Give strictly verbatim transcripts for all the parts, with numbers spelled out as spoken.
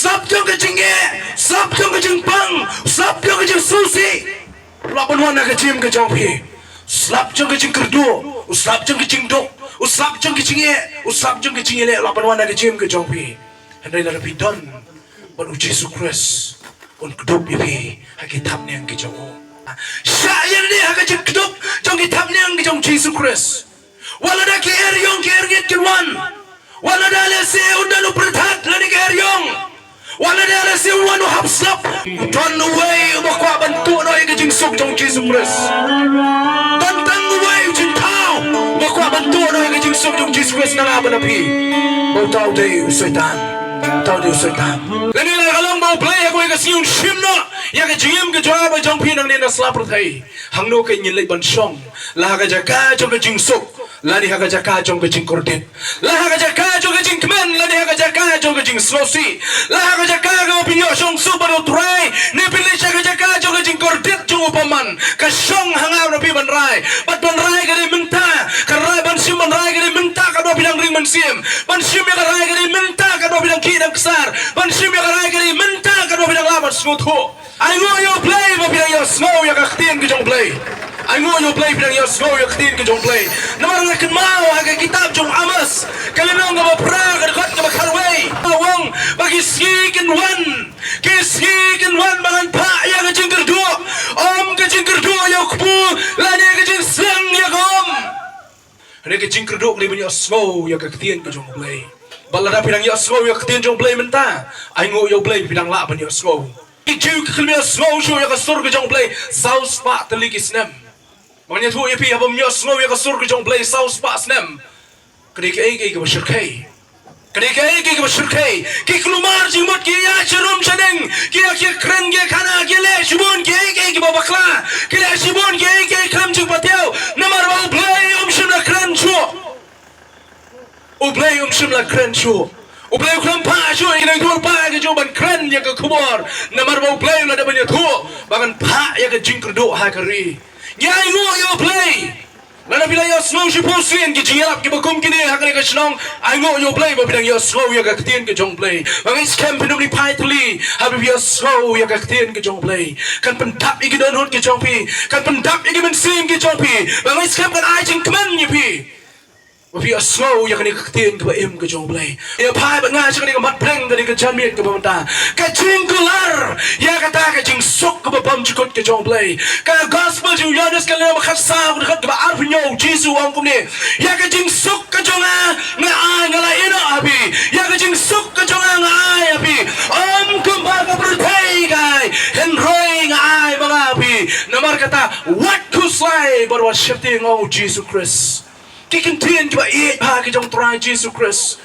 Slap jong ka jingeh, slap jong ka jingpang, slap jong ka jingsngewsih. Lah ban wan ha ka jingim ka jong phi. Slap jong ka jingkyrduh, u slap jong ka jingduk, u slap jong ka jingeh, u slap jong ka jingeh, lah ban wan ha ka jingim ka jong phi. Hynrei lada phi don bad u Jisu Khrist, un kdup ïa phi ha ki thapniang ki jong u. Shah ïa lade ha ka jingkdup jong ki thapniang ki jong u Jisu Khrist. Wat lada ki eriong ki erngit kin wan. Wat lada lehse un don u pyrthat lane ka eriong. Wat lada lehse un wan u hap slap. Don uwei uba kwah ban tuh noh ïa ka jingsuk jong u Jisu Khrist. Don tang uwei u jingthaw uba kwah ban tuh noh ïa ka jingsuk jong u Jisu Khrist na nga bad na phi. Ba uta u dei u Soitan. Uta u dei u Soitan. Lane la ka long ba U Blei ha kawei ka sngi un shim noh ïa ka jingim ka jong nga bad jong phi nangne na sla pyrthei. Hangno kein ngin leit ban shong? La ha ka jaka jong ka jingsuk, lane ha ka jaka jong ka jingkordit? La ha ka jaka jong ka jingkmen, lane ha ka jaka jong ka jingsngewsih? La ha ka jaka kaba phin ïoh shong suk bad U Trai, ne phin leit sha ka jaka jong ka jingkordit jong u bymman? Ka shong ha nga bad na phi ban rai. Bad ban rai ka dei mynta. Ka rai, ban shim ban rai ka dei mynta, katba phi dang ring mynsiem. Ban shim ïa ka rai ka dei mynta, katba phi dang khih dang ksar. Ban shim ïa ka rai ka dei mynta, katba phi dang lah ban sngewthuh. Ainguh ïa U Blei ba phi dang ïohsngew ïa ka ktien ka jong U Blei. Ainguh ïa U Blei, phi dang ïohsngew ïa ka ktien ka jong U Blei. Namar nga kynmaw ha ka kitab jong u Amos, ka lynnong kaba phra, ka dkhot kaba khatwei, ka ong ba ki sngi kin wan, ki sngi kin wan ba ngan phah ïa ka jingkyrduh, ym ka jingkyrduh ïa u kpu lane ka jingsleng ïa ka um. Hynrei ka jingkyrduh ka dei ban ïohsngew ïa ka ktien ka jong U Blei. Bad lada phi dang ïohsngew ïa ka ktien jong U Blei mynta, ainguh ïa U Blei phi dang lah ban ïohsngew. Ki Jiw ki khlem ïohsngew shuh ïa ka sur ka jong U Blei saw spah tylli ki snem. Ba ngan ïathuh ïa phi, haba ym ïohsngew ïa ka sur ka jong U Blei saw spah snem, ka dei kaei kaei kaba shyrkhei. Ka dei kaei kaei kaba shyrkhei. Ki kulmar jingmut ki ïaid sharum shaneng, ki ïa, ki ïakren, ki ïakhana, ki leh shibun kiei kiei kiba bakla, ki leh shibun kiei kiei khlem jingpatiaw. Namar ba U Blei um shym la kren shuh. U Blei um shym la kren shuh. U Blei u khlem phah shuh ïa ki nongïathuhlypa ki jong u ban kren ïa ka khubor. Namar ba U Blei u la dep ban ïathuh ba ngan phah ïa ka jingkyrduh ha ka ri. Ngi ainguh ïa U Blei. Lada phi la ïohsngew shiphew sien ki jingïalap kiba kum kine ha kane ka shnong, ainguh ïa U Blei ba phi dang ïohsngew ïa ka ktien ka jong U Blei. Ba ngeit skhem phin ym leit phai tylli haba phi ïohsngew ïa ka ktien ka jong U Blei. Kan pyndap ïa ki dohnud ki jong phi, kan pyndap ïa ki mynsiem ki jong phi. Ba ngeit skhem kan ai jingkmen ïa phi ba phi ïohsngew ïa kane ka ktien kaba im ka jong U Blei. Ïa phai bad nga sha kane ka mat bneng, kane ka janmiet kaba mynta. Ka jingkular ïa kata ka jingsuk kaba bymjukut ka jong U Blei. Ka gospel jong u Ïoannis ka lynnong ba khatsaw, ka dkhot kaba arphew hynñiew, u Jisu u ong kumne: Ïa ka jingsuk ka jong nga nga ai, nga la ïehnoh ha phi. Ïa ka jingsuk ka jong nga nga ai ha phi. Ym kumba ka pyrthei ka ai, hynrei nga ai ma nga ha phi. Namar kata, wat khuslai bad wat sheptieng, ong u Jisu Khrist. Ki kyntien kiba ïeit bha ki jong u Trai Jisu Khrist.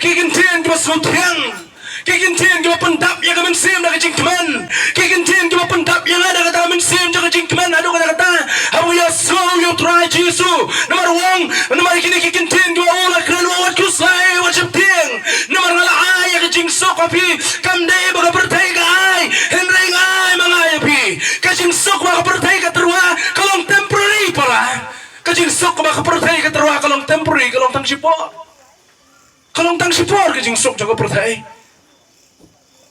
Ki kyntien kiba sngewthiang. Ki kyntien kiba pyndap ïa ka mynsiem da ka jingkmen. Ki kyntien kiba pyndap ïa nga da kata ka mynsiem jong ka jingkmen haduh katta katta, haba nga ïohsngew ïa u Trai Jisu. Namar u ong, namar kine ki kyntien kiba u la kren, u ong: Wat khuslai, wat sheptieng, namar nga la ai ïa ka jingsuk ha phi. Kam dei ba ka pyrthei ka ai, hynrei nga ai ma nga ïa phi. Ka jingsuk ba ka pyrthei ka tyrwa ka long temporary, para. Ka jingsuk ba ka pyrthei ka tyrwa ka long temporary, ka long tang shipor. Ka long tang shipor ka jingsuk jong ka pyrthei.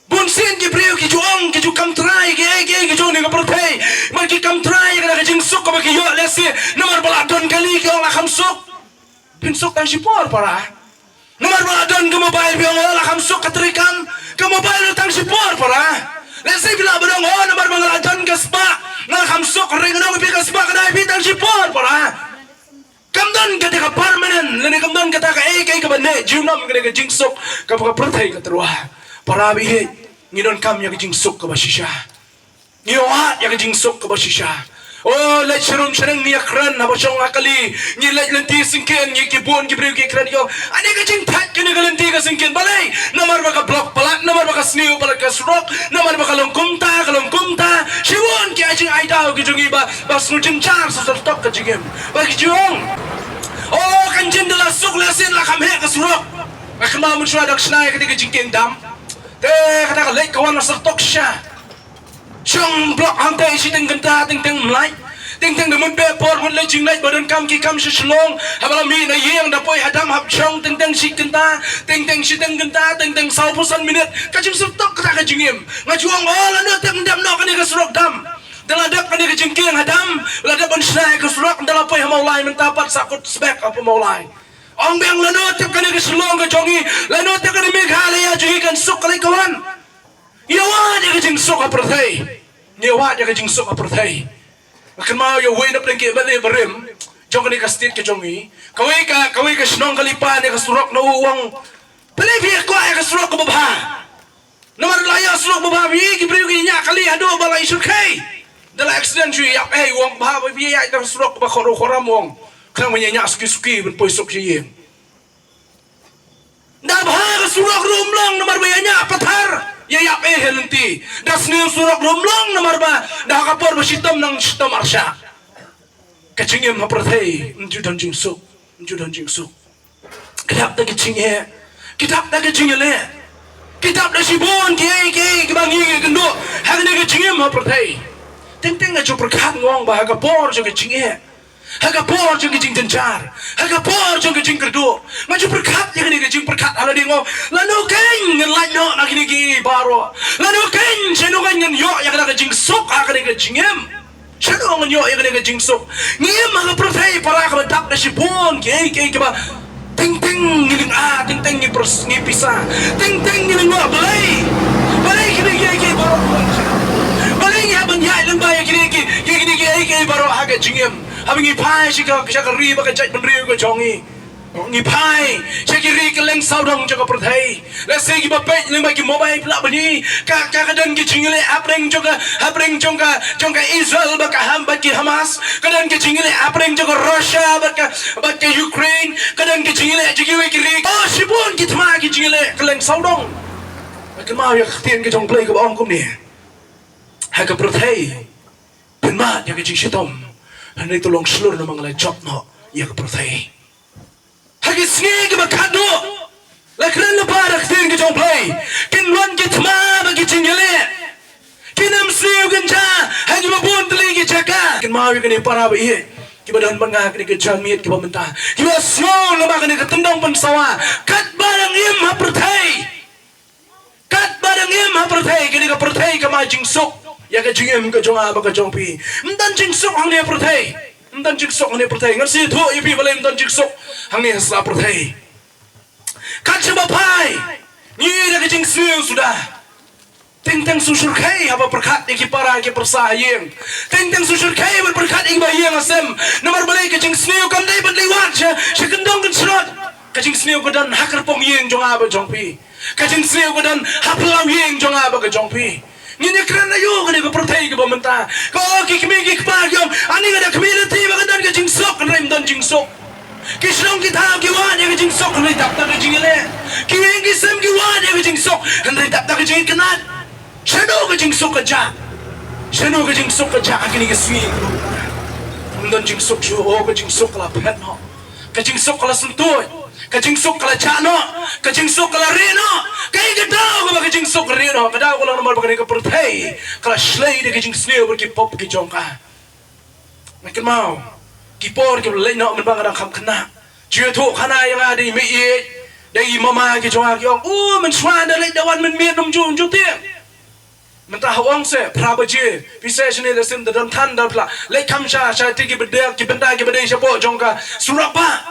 Bun sien ki briew ki ju ong, ki ju kam trai kiei kiei ki jong kane ka pyrthei. Namar ki kam trai ïa ka jingsuk kaba ki ïoh lehse namar ba la don kali, ki ong la kham suk. Phin suk tang shipor, para. Namar ba la don ka mobile, phi ong la kham suk, ka treikam. Ka mobile tang shipor, para. Lehse phi lah ban ong, oh, namar ba nga la don ka spah nga la kham suk, hynrei ngan ong ïa phi, ka spah ka dei ïa phi tang shipor, para. Kam don kata ka permanent, lane kam don kata kaei kaei kaba neh junom, kane ka jingsuk kaba ka pyrthei ka tyrwa. Para baieit, ngi donkam ïa ka jingsuk kaba shisha. Ngi ïoh ïa ka jingsuk kaba shisha. Oh, leit sharum shaneng ngi ïakren, haba shong ha kali ngi leit lynti syngkien, ngi, ki bun ki briew ki kren, ki ong: Ane ka jingthait kane ka lynti ka syngkien. Balei? Namar ba ka block palat, namar ba ka sniew palat ka surok, namar ba ka long kumta, ka long kumta. Shibun ki ai jingaidaw ki jong ngi ba ba sngewjynjar sha syrtok ka jingim. Ba ki ju ong, oh, kan jin da la suk lehse la kham heh ka surok. Nga kynmaw mynshuwa da ka shna ïa kata ka jingkieng dam. Te kata ka leit ka wan la syrtok sha. Shong block hangtei shiteng kynta teng teng mlai. Teng teng da mut beh por mut leit jingleit ba donkam ki kam sha Shillong, haba la mih na ïing da poi hadam hap shong teng teng shi kynta, teng teng shiteng kynta, teng teng sawphew san minit. Ka jingsuk tok kata ka jingim. Nga ju ong, oh, lano tep dam noh kane ka surok dam. Da la dep kane ka jingkieng hadam, la dep ban shna ïa ka surok, da la poi ha Mawlai mynta pat sa kut sbek ha Mawlai. Ong biang lano tep kane ka Shillong ka jong ngi, lano tep kane Meghalaya jong ngi kan suk ka leit ka wan. Ngi wad ïa ka jingsuk ha pyrthei. Ngi wad ïa ka jingsuk ha pyrthei. Nga kynmaw ïa uwei na pdeng ki M L A barim jong kane ka state ka jong ngi. Kawei ka, kawei ka shnong ka leit pan ïa ka surok na u ong, balei phi kwah ïa ka surok kaba bha? Namar la ïa surok ba bha, phi ki briew ki ñiah kali haduh ba la ïa shyrkhei. Da la accident shu ïap, eh, u ong bha ba phi ïa ïa ka surok ba khoro khoram, u ong. Khnang ba ñiah suki suki ban poi suk sha ïing. Da bha ka surok ruh ym long namar ba ïa ñiah pathar, ïa ïap eh ha lynti. Da sniew surok ruh ym long namar ba da ha ka por ba shitom nang shitom arshah. Ka jingim ha pyrthei ym ju don jingsuk, ym ju don jingsuk. Ki dap da ka jingeh, ki dap da ka jingïaleh, ki dap da shibun kiei kiei kiba ngi ïakynduh ha kane ka jingim ha pyrthei. Teng teng nga ju pyrkhat, nga ong ba ha ka por jong ka jingeh, ha ka por jong ka jingjynjar, ha ka por jong ka jingkyrduh, nga ju pyrkhat ïa kane ka jingpyrkhat ha lade, nga ong lano keiñ ngan lait noh na kine kiei baroh? Lano keiñ, shano keiñ ngan ïoh ïa kane ka jingsuk ha kane ka jingim? Shano ngan ïoh ïa kane ka jingsuk? Ngi im ha ka pyrthei para kaba dap da shibun kiei kiei kiba teng teng ngi lynga, teng teng ngi pers-, ngi pisa, teng teng ngi lyngngoh. Balei? Balei kine kiei kiei baroh? Balei ngi hap ban ïaid lyngba ïa kine kiei, ïa kine kiei kiei baroh ha ka jingim? Haba ngi phai sha ka, sha ka ri bad ka jaitbynriew ka jong ngi, ngi phai sha ki ri kylleng sawdong jong ka pyrthei. Lehse kiba peit lyngba ki mobile phi lah ban i, ka, ka, ka don ki jingïaleh hapdeng jong ka, hapdeng jong ka, jong ka Israel bad ka Ham-, bad ki Hamas. Ka don ki jingïaleh hapdeng jong ka Russia bad ka, bad ka Ukraine. Ka don ki jingïaleh jong kiwei ki ri. Oh, shibun ki thma ki jingïaleh kylleng sawdong. Nga kynmaw ïa ka ktien ka jong U Blei kaba ong kumne: Ha ka pyrthei phin mad ïa ka jingshitom, hynrei to long shlur, namar nga la jop noh ïa ka pyrthei. Ha ki sngi kiba khadduh, la kren lypa da ka ktien ka jong U Blei, kin wan ki thma bad ki jingïaleh. Kin ym siew kynja ha kiba bun tylli ki jaka. Kynmaw ïa kine para ba ïeit kiba don bad nga ha kane ka janmiet kaba mynta, kiba sngew lyngba kane ka tyndong pynsawa, katba dang im ha pyrthei. Katba dang im ha pyrthei, kane ka pyrthei kam ai jingsuk ïa ka jingim ka jong nga bad ka jong phi. Ym don jingsuk hangne ha pyrthei. Ym don jingsuk hangne ha pyrthei. Ngan sa ïathuh ïa phi balei ym don jingsuk hangne ha sla pyrthei. Kat shaba phai, ngi ïoh da ka jingsniew suda. Teng teng shu shyrkhei haba pyrkhat ïa ki para ki pyrsa ha ïing. Teng teng shu shyrkhei bad pyrkhat ïa kiba ïeng ha sem. Namar balei? Ka jingsniew kam dei ban leit wad sha, sha kyndong kynshrot. Ka jingsniew ka don ha kyrpong ïing jong nga bad jong phi. Ka jingsniew ka don ha phyllaw ïing jong nga bad ka jong phi. Ngin ïakren aïu ha kane ka pyrthei kaba mynta? Ko ki kmie ki kpa ki ong, ani ka da kmie lynti ba kan don ka jingsuk, hynrei ym don jingsuk. Ki shnong ki thaw ki wad ïa ka jingsuk, hynrei dap da ka jingïaleh. Ki ïing ki sem ki wad ïa ka jingsuk, hynrei dap da ka jingïakynad. Shano ka jingsuk ka jah? Shano ka jingsuk ka jah ha kine ki sngi? Ym don jingsuk shuh, oh, ka jingsuk ka la phet noh. Ka jingsuk ka la syntuid. Ka jingsuk ka la jah noh. Ka jingsuk ka la rieh noh. Kaei ka daw kaba ka jingsuk ka rieh noh? Ka daw ka long namar ba kane ka pyrthei ka la shlei da ka jingsniew bad ki pop ki jong ka. Nga kynmaw ki por kiba la leit noh mynba nga dang kham khynnah. Ju ïathuh khana ïa nga da i mei, da i mama ki jong nga, ki ong, u, mynshuwa da leit da wan mynmiet ym ju, ym ju tieng. Mynta ha ong se phra baje, phi sa shane lehse da don than da phla. Leit kham sha, sha te ki bynta, ki bynta kiba dei shapoh jong ka surok bah.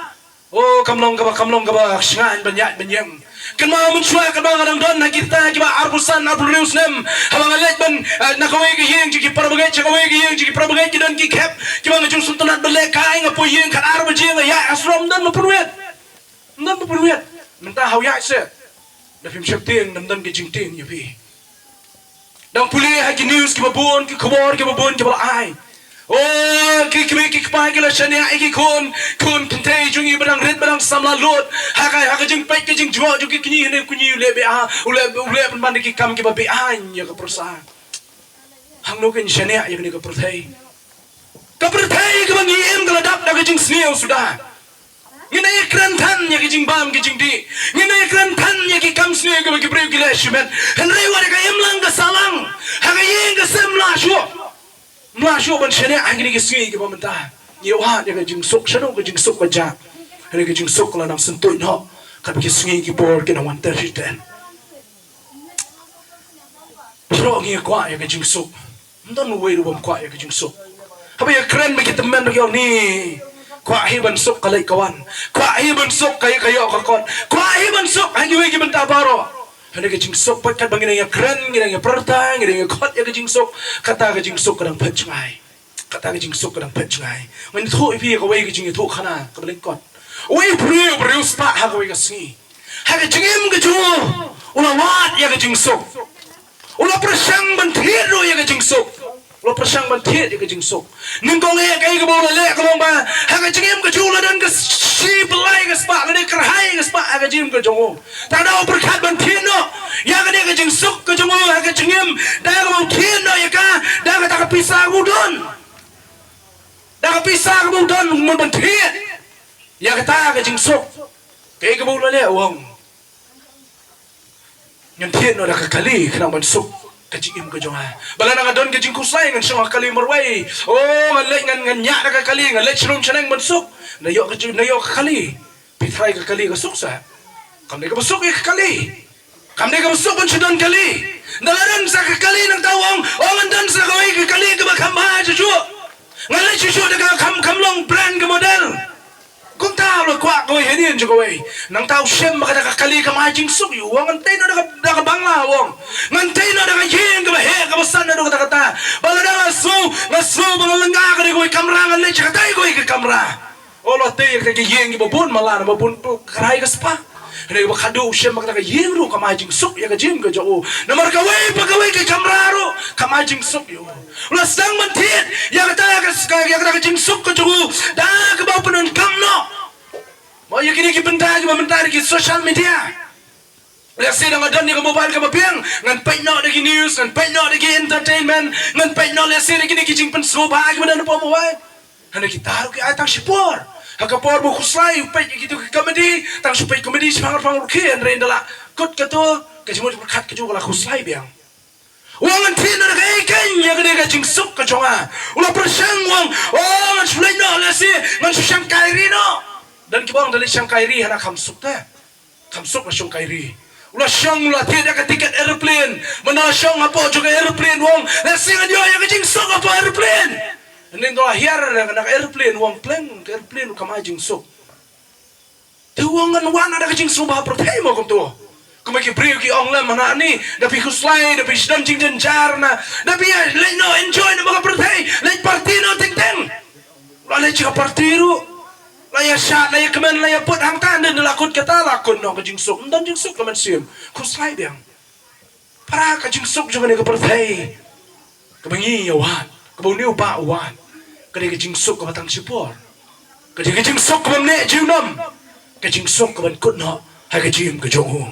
O, kam long kaba, kam long kaba shngaiñ ban ïaid ban ïeng. Kynmaw mynshuwa katba nga dang don ha kita kiba arphew san arphew hynriew snem. Haba nga leit ban, eh, na kawei ka ïing jong ki para bangeit sha kawei ka ïing jong ki para bangeit, ki don ki khep kiba nga ju sngewtynnat ban leh kai. Nga poi ïing khatar baje, nga ïaid ha surok, ym don ba pynwit. Ym don ba pynwit. Mynta ha u ïaid se, da phim sheptieng, da ym don ka jingtieng ïa phi. Dang pule ha ki news kiba bun, ki khubor kiba bun kiba la ai. O, ki kmie ki kpa ki la shaniah ïa ki khun, khun kynthei jong ngi ba dang rit ba dang samla lut. Ha ka, ha ka jingpeit ka jingjngoh jong ki kñi, hynrei u kñi u leh beiñ, u leh, u leh pynban da ki kam kiba beiñ ïa ka pyrsa. Hangno kin shaniah ïa kane ka pyrthei? Ka pyrthei kaba ngi im ka la dap da ka jingsniew suda. Ngin ïa kren than ïa ki jingbam ki jingdih. Ngin ïa kren than ïa ki kam sniew kiba ki briew ki leh shimet. Hynrei wat ka imlang ka sahlang, ha ka ïing ka sem la shuh. Mla shuh ban shaniah ha kine ki sngi kiba mynta. Ngi wad ïa ka jingsuk, shano ka jingsuk ka jah. Hynrei ka jingsuk ka la nang syntuid noh. Katba ki sngi ki por ki nang wan ter shi ter. Baroh ngi kwah ïa ka jingsuk. Ym don uwei ruh bym kwah ïa ka jingsuk. Haba ïakren bad ki tymmen ruh ki ong ni. Kwah hi ban suk ka leit ka wan. Kwah hi ban suk ka ïa ka ïoh ka kot. Kwah hi ban suk ha kiwei ki bynta baroh. Hynrei ka jingsuk pat katba ngi dang ïakren, ngi dang ïaprta, ngi dang ïakhot ïa ka jingsuk. Kata ka jingsuk ka dang phet jngai. Kata ka jingsuk ka dang phet jngai. Ngan ïathuh ïa phi ïa kawei ka jingïathuhkhana kaba lyngkot. Uwei u briew, u briew spah ha kawei ka sngi. Ha ka jingim ka jong u, u la wad ïa ka jingsuk. U la pyrshang ban thied ruh ïa ka jingsuk. U la pyrshang ban thied ïa ka jingsuk. Nyngkong eh kaei kaba u la leh ka long ba ha ka jingim ka jong u la don ka shi pynlai ka spah, lane kyrhai ka spah ha ka jingim ka jong u. Te da u pyrkhat ban thied noh ïa kane ka jingsuk ka jong u ha ka jingim, da kaba u thied noh ïa ka, da kata ka pisa kaba u don. Da ka pisa kaba u don, u mut ban thied ïa kata ka jingsuk. Kaei kaba u la leh, u ong, ngan thied noh da ka kali khnang ban suk ka jingim ka jong nga. Ba lada nga don ka jingkhuslai ngan shong ha ka kali marwei. Oh, ngan leit, ngan, ngan ñiah da ka kali, ngan leit sha lum sha neng ban suk. Nga ïoh ka jing, nga ïoh ka kali. Phi tharai ka kali ka suk sa? Kam dei kaba suk ïa ka kali. Kam dei kaba suk ban shu don kali. Ynda la don sa ka kali nangta u ong, oh, ngan don sa kawei ka kali kaba kham bha shuh shuh. Ngan leit shuh shuh da ka, kham, kham long brand ka model. Kumta u la kwah kawei hadien jong kawei. Nangta u shem ba kata ka kali kam ai jingsuk ïa u. U ong, ngan tei noh da ka, da ka bangla, u ong. Ngan tei noh da ka ïing kaba heh kaba san naduh katta katta. Ba lada nga sngew, nga sngew ba nga lynga ka dei kawei ka kamra, ngan leit sha katei kawei ka kamra. Oh, la tei ïa ka ïing kiba bun mala, naba bun tu kyrhai ka spah. Hynrei kaba khadduh u shem ba kata ka ïing ruh kam ai jingsuk ïa ka jingim ka jong u. Namar kawei pa kawei ka kamra ruh kam ai jingsuk ïa u. U la sdang ban thied ïa kata ka, ïa kata ka jingsuk ka jong u da kaba u pyndonkam noh. Mo ïa kine ki bynta kiba mynta ki social media. Lehse da nga don ïa ka mobile kaba biang, ngan peit noh da ki news, ngan peit noh da ki entertainment, ngan peit noh lehse da kine ki jingpynsngewbha kiba don hapoh mobile. Hynrei kita ruh ki ai tang shipor. Ha ka por ba u khuslai u peit ïa kitu ki comedy, tang shu peit comedy shaphang shaphang ruh ki, hynrei ynda la kut kato, ka jingmut jingpyrkhat ka jong u ka la khuslai biang. U ong, ngan thied noh da kaei kein ïa kane ka jingsuk ka jong nga. U la pyrshang u ong, oh, ngan shu leit noh lehse, ngan shu shang kai ri noh. Don kiba ong da leit shang kai ri hana kham suk te. Kham suk la shong kai ri. U la shong, u la thied ïa ka tiket aeroplane. Mynta la shong hapoh jong ka aeroplane u ong, lehse ngan ïoh ïa ka jingsuk hapoh aeroplane. Hynrei ynda la hiar na ka aeroplane u ong, pleng, ka aeroplane kam ai jingsuk. Te u ong, ngan wan da ka jingsngewbha pyrthei mo kumto. Kumba ki briew ki ong lem hangne, da phi khuslai, da phi sdang jingjynjar na, da phi leit noh enjoy na ka pyrthei, leit party noh teng teng. La leit sha ka party ruh. La ïa shad, la ïa kmen, la ïa put hangta, ynda la kut kata, la kut noh ka jingsuk. Ym don jingsuk ka mynsiem. Khuslai biang. Para, ka jingsuk jong kane ka pyrthei kaba ngi ïa wad, kaba une u bah u wad, ka dei ka jingsuk kaba tang shipor. Ka dei ka jingsuk kaba ym neh junom. Ka jingsuk kaban kut noh ha ka jingim ka jong u.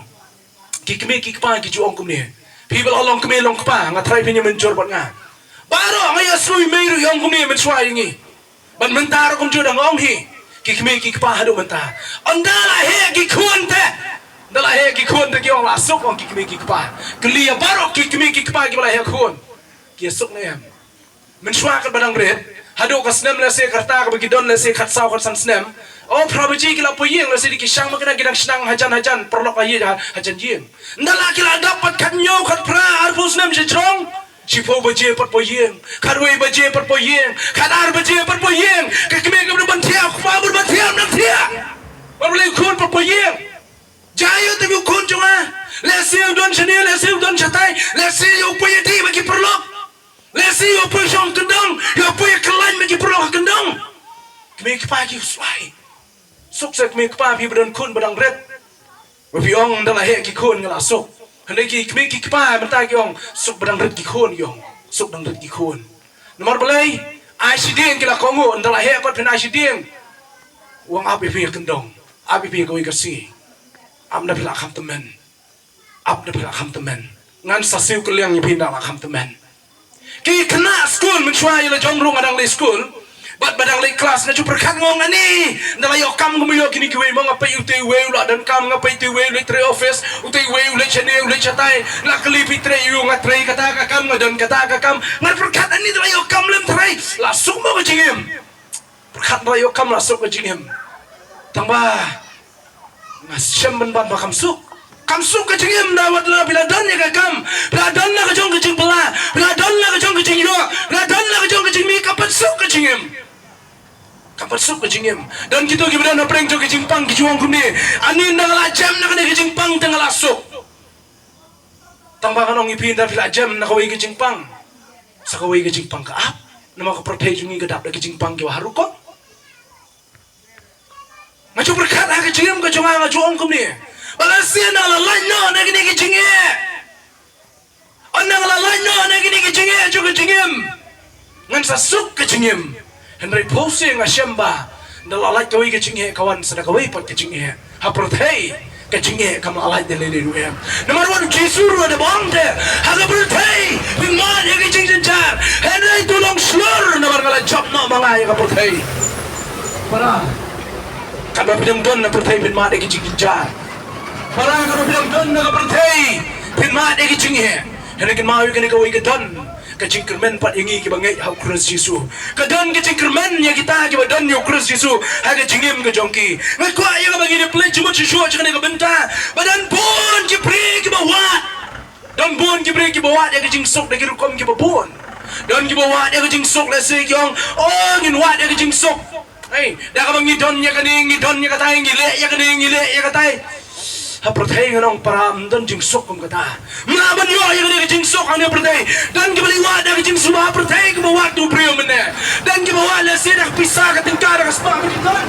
Ki kmie ki kpa ki ju ong kumne. Phi ba la long kmie long kpa, nga tharai phin ïa mynjur bad nga. Baroh nga ïa sngew i mei ruh i ong kumne mynshuwa ïa ngi. Bad mynta ruh kumjuh dang ong hi. Ki kmie ki kpa haduh mynta, ynda la heh ki khun te, ynda la heh ki khun te ki ong la suk, ong ki kmie ki kpa. Kylli ïa baroh ki kmie ki kpa kiba la heh khun, ki ïa suk ne em? Mynshuwa katba dang rit, haduh ka snem lehse ka rta kaba ki don lehse khatsaw khatsan snem, o phra baje ki la poi ïing, lehse dei ki shang ma kane ki dang shnang hajan hajan, paralok ha ïing, hajan ïing. Ynda la ki la dap pat khathynñiew, khatphra, arphew snem sha jrong, shiphew baje pat poi ïing, khatwei baje pat poi ïing, khatar baje pat poi ïing. Ka kmie ka bud ban thiah, u kpa bud ban thiah, ym dang thiah. Balei u khun pat poi ïing? Jia ïa u, te u khun jong nga, lehse u don shane, lehse u don shatai, lehse ïa u poi ïa dih bad ki paralok, lehse ïa u poi shong kyndong, ïa u poi ïa kyllaiñ bad ki paralok ha kyndong. Kmie ki kpa ki khuslai. Suk sa kmie kpa phi ba don khun ba dang rit. Ba phi ong ynda la heh ki khun nga la suk. Hynrei ki kmie ki kpa mynta ki ong suk ba dang rit ki khun, ki ong suk dang rit ki khun. Namar balei? Ai shiteng ki la kohnguh, ynda la heh pat phin ai shiteng. U ong ap ïa phi ha kyndong, ap ïa phi ha kawei ka sngi. Ap da phi la kham tymmen. Ap da phi la kham tymmen. Ngan sa siew kylliang ïa phi ynda la kham tymmen. Ki khynnah skul, mynshuwa ïa la jong ruh nga dang leit skul. Bad ba dang leit klas nga ju pyrkhat, nga ong ani, nda la ïoh kam kumno ïoh kine kiwei, ma nga peit utai uwei u la don kam, nga peit utai uwei u leit trei office, utai uwei u leit shane u leit shatai. Nga kylli phi trei ïa u, nga trei kata ka kam, nga don kata ka kam. Nga pyrkhat ani nda la ïoh kam lem trei. La suk mo ka jingim. Pyrkhat nda la ïoh kam la suk ka jingim. Tang ba nga shem ban ban ba kam suk. Kam suk ka jingim, da wat la phi la don ïa ka kam, phi la don la ka jong ka jingpylla, phi la don la ka jong ka jingïoh, phi la don la ka jong ka jingmih, kam pat suk ka jingim. Kam pat suk ka jingim. Don kito kiba don hapdeng jong ka jingpang ki ju ong kumne, ani nda nga la jem na kane ka jingpang te nga la suk. Tang ba ngan ong ïa phi, nda phi la jem na kawei ka jingpang sa kawei ka jingpang ka ap. Namar ka pyrthei jong ngi ka dap da ka jingpang kiba harum ko. Nga ju pyrkhat ha ka jingim ka jong nga, nga ju ong kumne, ba lehse nda la lait noh na kine ki jingeh, nda la lait noh na kine ki jingeh jong ka jingim, ngan sa suk ka jingim. Hynrei phewse nga shem ba nda la lait kawei ka jingeh ka wan sa da kawei pat ka jingeh. Ha pyrthei ka jingeh kam la lait da lei lei ruh em. Namar wat u Jisu ruh da ba ong te, ha ka pyrthei phin mad ïa ka jingjynjar, hynrei to long shlur namar nga la jop noh ma nga ïa ka pyrthei. Para, katba phi dang don ha pyrthei phin mad ïa ka jingjynjar. Para, katba phi dang don ha ka pyrthei phin mad ïa ka jingeh. Hynrei kynmaw ïa kane kawei ka don ka jingkyrmen pat ïa ngi kiba ngeit ha u Khrist Jisu. Ka don ka jingkyrmen ïa kita kiba don ïa u Khrist Jisu ha ka jingim ka jong ki. Nga kwah ïa kaba ngin ïa pynleit jingmut shuh shuh sha kane ka bynta, ba don bun ki briew kiba wad. Don bun ki briew kiba wad ïa ka jingsuk da ki rukom kiba bun. Don kiba wad ïa ka jingsuk, lehse ki ong, oh, ngin wad ïa ka jingsuk. Hei, da kaba ngi don ïa kane, ngi don ïa katai, ngi leh ïa kane, ngi leh ïa katai. Ha pyrthei ngan ong para, ym don jingsuk kum kata. Mla ban ïoh ïa kane ka jingsuk hangne ha pyrthei. Don kiba leit wad da ka jingsuk ha pyrthei, kiba wad da u briew mynne. Don kiba wad lehse da ka pisa, ka tyngka, da ka spah ba ki don.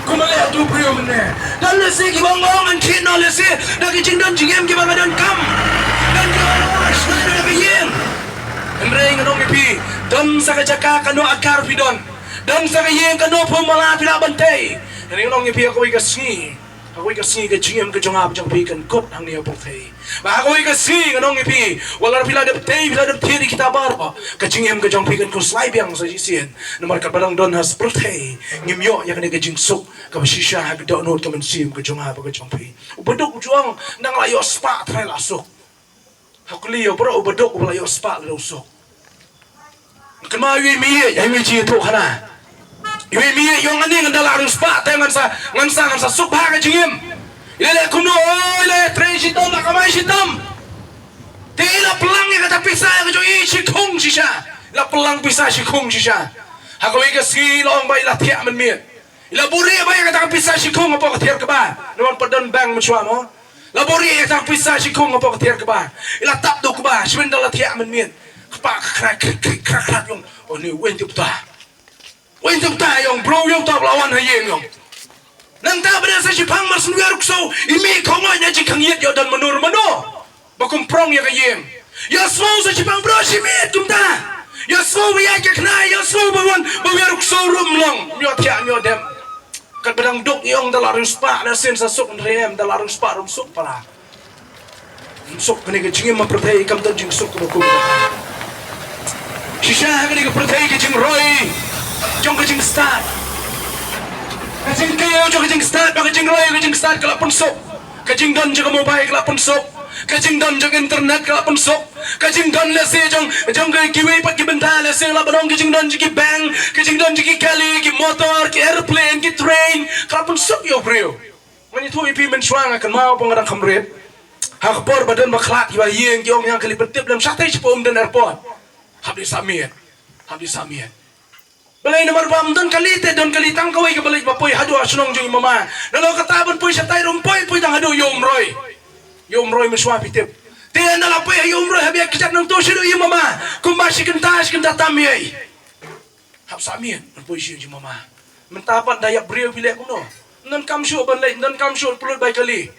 Kumba leh da u briew mynne. Don lehse kiba ong, ong ngan thied noh lehse da ka jingdon jingem kiba nga donkam. Don kiba ong, oh, shna da ka ïing. Hynrei ngan ong ïa phi, don sa ka jaka kano akar phi don. Don sa ka ïing kano phew mala phi lah ban tei. Hynrei ngan ong ïa phi, ha kawei ka sngi, ha kawei ka sngi ka jingim ka jong nga bad jong phi kan kut hangne ha pyrthei. Bad ha kawei ka sngi ngan ong ïa phi, wat la phi la dep tei, phi la dep thied ïa kita baroh, ka jingim ka jong phi kan khuslai biang sa shisien. Namar katba dang don ha pyrthei ngim ïoh ïa kane ka jingsuk kaba shisha ha ka dohnud ka mynsiem ka jong nga bad ka jong phi. U baduk u ju ong, nang la ïoh spah trai la suk. Ha kuli ïa u baroh, u baduk uba la ïoh spah lada u suk. Kynmaw ïa i mei, ïa i mei jingïathuhkhana. Ïa i mei, ïa ong ani, ngan da la rung spah te ngan sa, ngan sa, ngan sa suk bha ka jingim. I la leh kumno, oh, i la trei shitom, la kamai shitom. Te i la pynlang ïa kata pisa ïa ka jong i shikhung shisha. I la pynlang pisa shikhung shisha. Ha kawei ka sngi i la ong ba i la thiah mynmiet. I la buhrieh bha ïa kata ka pisa shikhung hapoh ka tiar kba. Namar ym pat don bank mynshuwa mo. La buhrieh ïa kata ka pisa shikhung hapoh ka tiar kba. I la tap da u kba, shibun da la thiah mynmiet. Kpa ka khrat, khrat, khrat, khrat, khrat, i ong, oh, ni, wei nti uta. Wei nti uta, i ong, bro, ïa uta ba la wan ha ïing, i ong. Nangta ba dei sa shiphang mar shen wei aruksew, i mei khongoi na jingkhang ïit, ïoh don mano mano ba kum prong ïa ka ïing. Ïohsngew sa shiphang bro shi miet kumta. Ïohsngew ba ïaid ka khnai, ïohsngew ba wan, ba wei aruksew ruh ym long, ym ïoh thiah, ym ïoh dem. Katba dang duk i ong da la rung spah, na sien sa suk, hynrei em, da la rung spah ruh ym suk para. Ym suk, kane ka jingim ha pyrthei kam don jingsuk kaba kum kata. Shisha ha kane ka pyrthei ka jingroi jong ka jingstad, ka jingkiew jong ka jingstad, bad ka jingroi ka jingstad ka la pynsuk. Ka jingdon jong ka mobile ka la pynsuk. Ka jingdon jong internet ka la pynsuk. Ka jingdon lehse jong, jong ka kiwei pat ki bynta, lehse la ban ong ka jingdon jong ki bank, ka jingdon jong ki kali, ki motor, ki aeroplane, ki train, ka la pynsuk ïa u briew. Ngan ïathuh ïa phi mynshuwa, nga kynmaw ba nga dang kham rit. Ha ka por ba don ba khlad kiba ïeng, ki ong ïa nga, kali pyntip lem shatei shapoh Umden Airport. Hap dei sah miet. Hap dei sah miet. Balei? Namar ba ym don kali te, don kali tang kawei kaba leit ba poi haduh ha shnong jong i mama. Nalor kata ban poi shatai ruh ym poi, poi tang haduh ïa u Umroi. Ïa u Umroi mynshuwa phi tip. Te ynda la poi ha ïa u Umroi hap ïa kjat nangto shaduh ïa i mama. Kumba shi kynta, shi kynta tam ïa i. Hap sah miet ban poi sha ïa i mama. Mynta pat da ïap briew phi leh kumno? Ym don kam shuh ban leit, ym don kam shuh pynlut bai kali.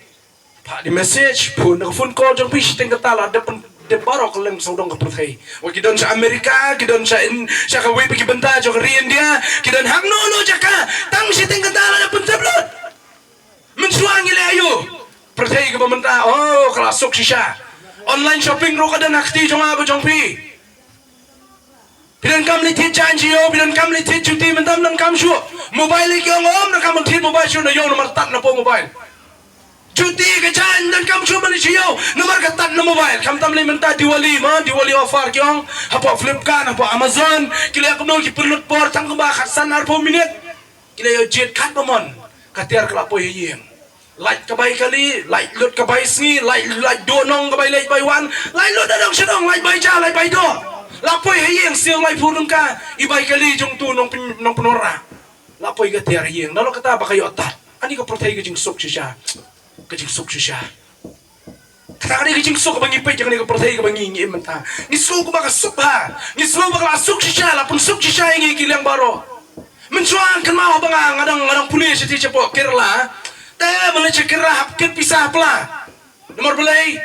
Phah da i message, phone, da ka phone call jong phi shiteng kata la dep, dep baroh kylleng sawdong ka pyrthei. Wat ki don sha America, ki don sha In-, sha kawei pat ki bynta jong ka ri India, ki don hangno hangno jaka, tang shiteng kata la dep pyntip lut. Mynshuwa ngi leh aïu? Pyrthei kaba mynta, oh, ka la suk shisha. Online shopping ruh ka don ha kti jong nga bad jong phi. Phi donkam leit thied jaiñ sha ïew, phi donkam leit thied juti, mynta ym donkam shuh. Mobile ki ong ym donkam thied mobile shuh na ïew namar tad na pdeng mobile. Juti ka jaiñ ym donkam shuh ban leit sha ïew namar ka tad na mobile. Khamtam lei mynta Diwali ma, Diwali offer ki ong hapoh Flipkart, hapoh Amazon. Ki leh kumno, ki pynlut por tang kumba khatsan arphew minit. Ki leh ïoh jied katba mon, ka tiar ka la poi ha ïing. Lait ka bai kali, lait lut ka bai sngi, lait, lait duh nong ka bai leit bai wan, lait lut da dong sha dong, lait bai ja, lait bai doh. La poi ha ïing siew laiphew tyngka, i bai kali jong utu nong pyn-, nong pynurang. La poi ka tiar ha ïing, nalor kata ba ka ïoh tad. Ani ka pyrthei ka jingsuk shisha. Ka jingsuk shisha. Kata ka dei ka jingsuk kaba ngi peit ïa kane ka pyrthei kaba ngi, ngi im mynta. Ngi sngew kumba ka suk bha. Ngi sngew ba ka la suk shisha, la pynsuk shisha ïa ngi ki liang baroh. Mynshuwa kynmaw haba nga, nga dang, nga dang pule sha ti shapoh Kerala. Te mynta sha Kerala hap kit pisa ha pla. Namar balei?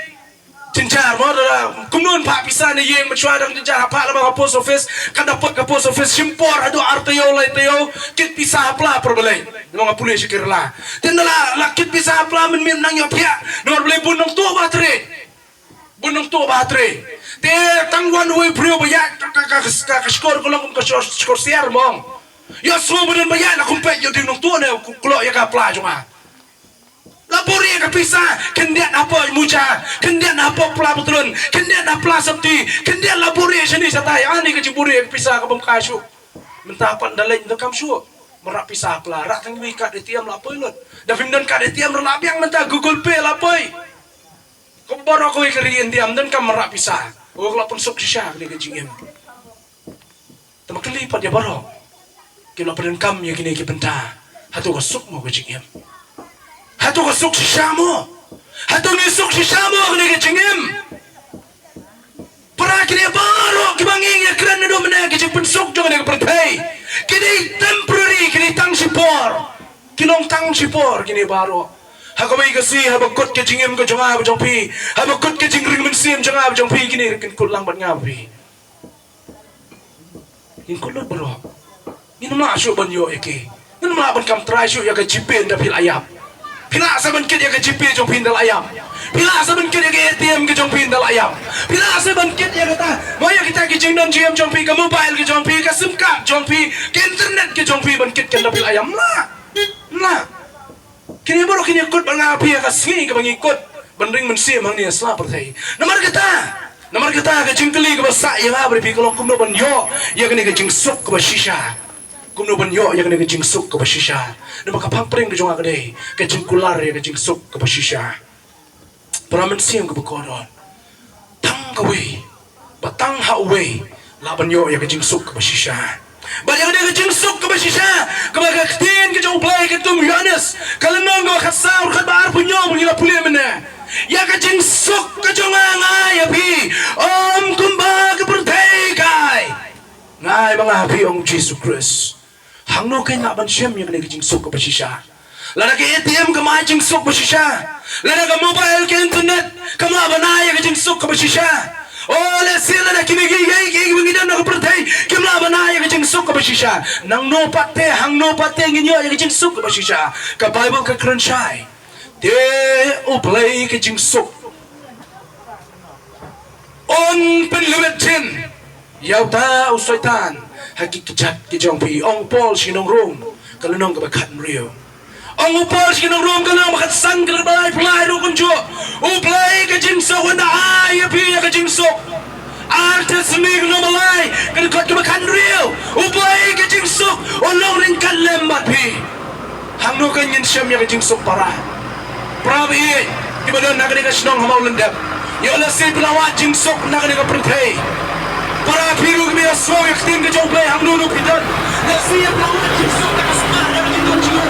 Jynjar mo, da kumno ban phah pisa na ïing, mynshuwa dang jynjar, hap phah lyngba ka post office, ka dang poi ka post office shim por haduh ar taïew lai taïew, kit pisa ha pla, namar balei? Namar nga pule sha Kerala. Te ynda la, la kit pisa ha pla mynmiet nang ïoh thiah. Namar balei? Bun nongtuh ba trei. Bun nongtuh ba trei. Te tang wan uwei u briew ba ïaid ka, ka, ka, ka, ka shkor ka long kum ka shkor, shkor siar mo. Ïohsngew ba don ba ïaid la kum peit ïoh dei u nongtuh ne u kloi ïa ka pla jong nga. La buhrieh ka pisa, khyndiat hapoh muja, khyndiat hapoh pla patlun, khyndiat ha pla sopti, khyndiat la buhrieh shane shatai, ani ka jingbuhrieh ka pisa kaba ym kai shuh. Mynta pat da leit da kam shuh. Marap pisa pla, rah tang iwei i kat A T M la poi lut. Da phim don kat A T M ruh la biang mynta Google Pay la poi. Kaba baroh kawei ka ri India ym donkam marap pisa. Ka la pynsuk shisha kane ka jingim. Te ma kylli pat ïa baroh kiba la pyndonkam ïa kine ki bynta, hato ka suk mo ka jingim? Hato ka suk shisha mo? Hato ngi suk shisha mo kane ka jingim? Para kine baroh kiba ngi ïakren naduh mynne, ki jingpynsuk jong kane ka pyrthei ki dei temporary, ki dei tang shipor. Ki long tang shipor kine baroh. Ha kawei ka sngi haba kut ka jingim ka jong nga bad jong phi, haba kut ka jingring mynsiem jong nga bad jong phi, kine ruh kin kut lang bad nga bad phi. Ngin kut lut baroh. Ngin ym lah shuh ban ïoh ïa ki. Ngin ym lah ban kam trai shuh ïa ka GPay ynda phi la ïap. Phi lah sa ban kit ïa ka GPay jong phi ynda la ïap. Phi lah sa ban kit ïa ka ATM ka jong phi ynda la ïap. Phi lah sa ban kit ïa kata, mo, ïa kita ki jingdon jingem jong phi, ka mobile ka jong phi, ka SIM card jong phi, ka internet ka jong phi ban kit ynda phi la ïap. Ym lah. Ym lah. Kine baroh kin ïakut bad nga bad phi ha ka sngi kaba ngi kut ban ring mynsiem hangne ha sla pyrthei. Namar kata, namar kata ka jingkylli kaba sah ïa nga bad ïa phi ka long kumno ban ïoh ïa kane ka jingsuk kaba shisha. Kumno ban ïoh ïa kane ka jingsuk kaba shisha. Namar ka phang pyrshah ka jong nga ka dei ka jingkular ïa ka jingsuk kaba shisha. Para mynsiem kiba kordor, tang kawei, ba tang ha uwei lah ban ïoh ïa ka jingsuk kaba shisha. Bad ïa kane ka jingsuk kaba shisha, kaba ka ktien ka jong U Blei katkum u Ïoannis ka lynnong kaba khatsaw, dkhot ba arphew hynñiew ba ngi la pule mynne. Ïa ka jingsuk ka jong nga nga ai ha phi, ym kumba ka pyrthei ka ai. Nga ai ma nga ha phi, ong Jisu Khrist. Hangno kein lah ban shem ïa kane ka jingsuk kaba shisha? Lada ka ATM kam ai jingsuk ba shisha, lada ka mobile, ka internet kam lah ban ai ïa ka jingsuk kaba shisha, o lehse lada kine kiei kiei kiba ngi don ha ka pyrthei kim lah ban ai ïa ka jingsuk kaba shisha, nangno pat te, hangno pat te ngin ïoh ïa ka jingsuk kaba shisha? Ka Baibl ka kren shai, te U Blei ka jingsuk un pynlwet jin ïa uta u Soitan ha ki kjat ki jong phi. Ong u Paul sha ki nong Rom, ka lynnong kaba khathynriew. Ong u Paul sha ki nong Rom, ka lynnong ba khatsan, ka dkhot ba laiphew lai ruh kumjuh: U Blei ka jingsuk un da ai ïa phi ïa ka jingsuk. Ar Thessaloni ka lynnong ba lai, ka dkhot kaba khathynriew: U Blei ka jingsuk un long ryngkat lem bad phi. Hangno kein ngin shem ïa ka jingsuk, para? Para baieit kiba don ha kane ka shnong ha Mawlyndep, ïoh lehse phi la wad jingsuk na kane ka pyrthei. Para, phi ruh kiba ïohsngew ïa ka ktien ka jong U Blei, hangno ruh phi don, lehse phi la wad jingsuk na ka spah, na ka jingdon jingem.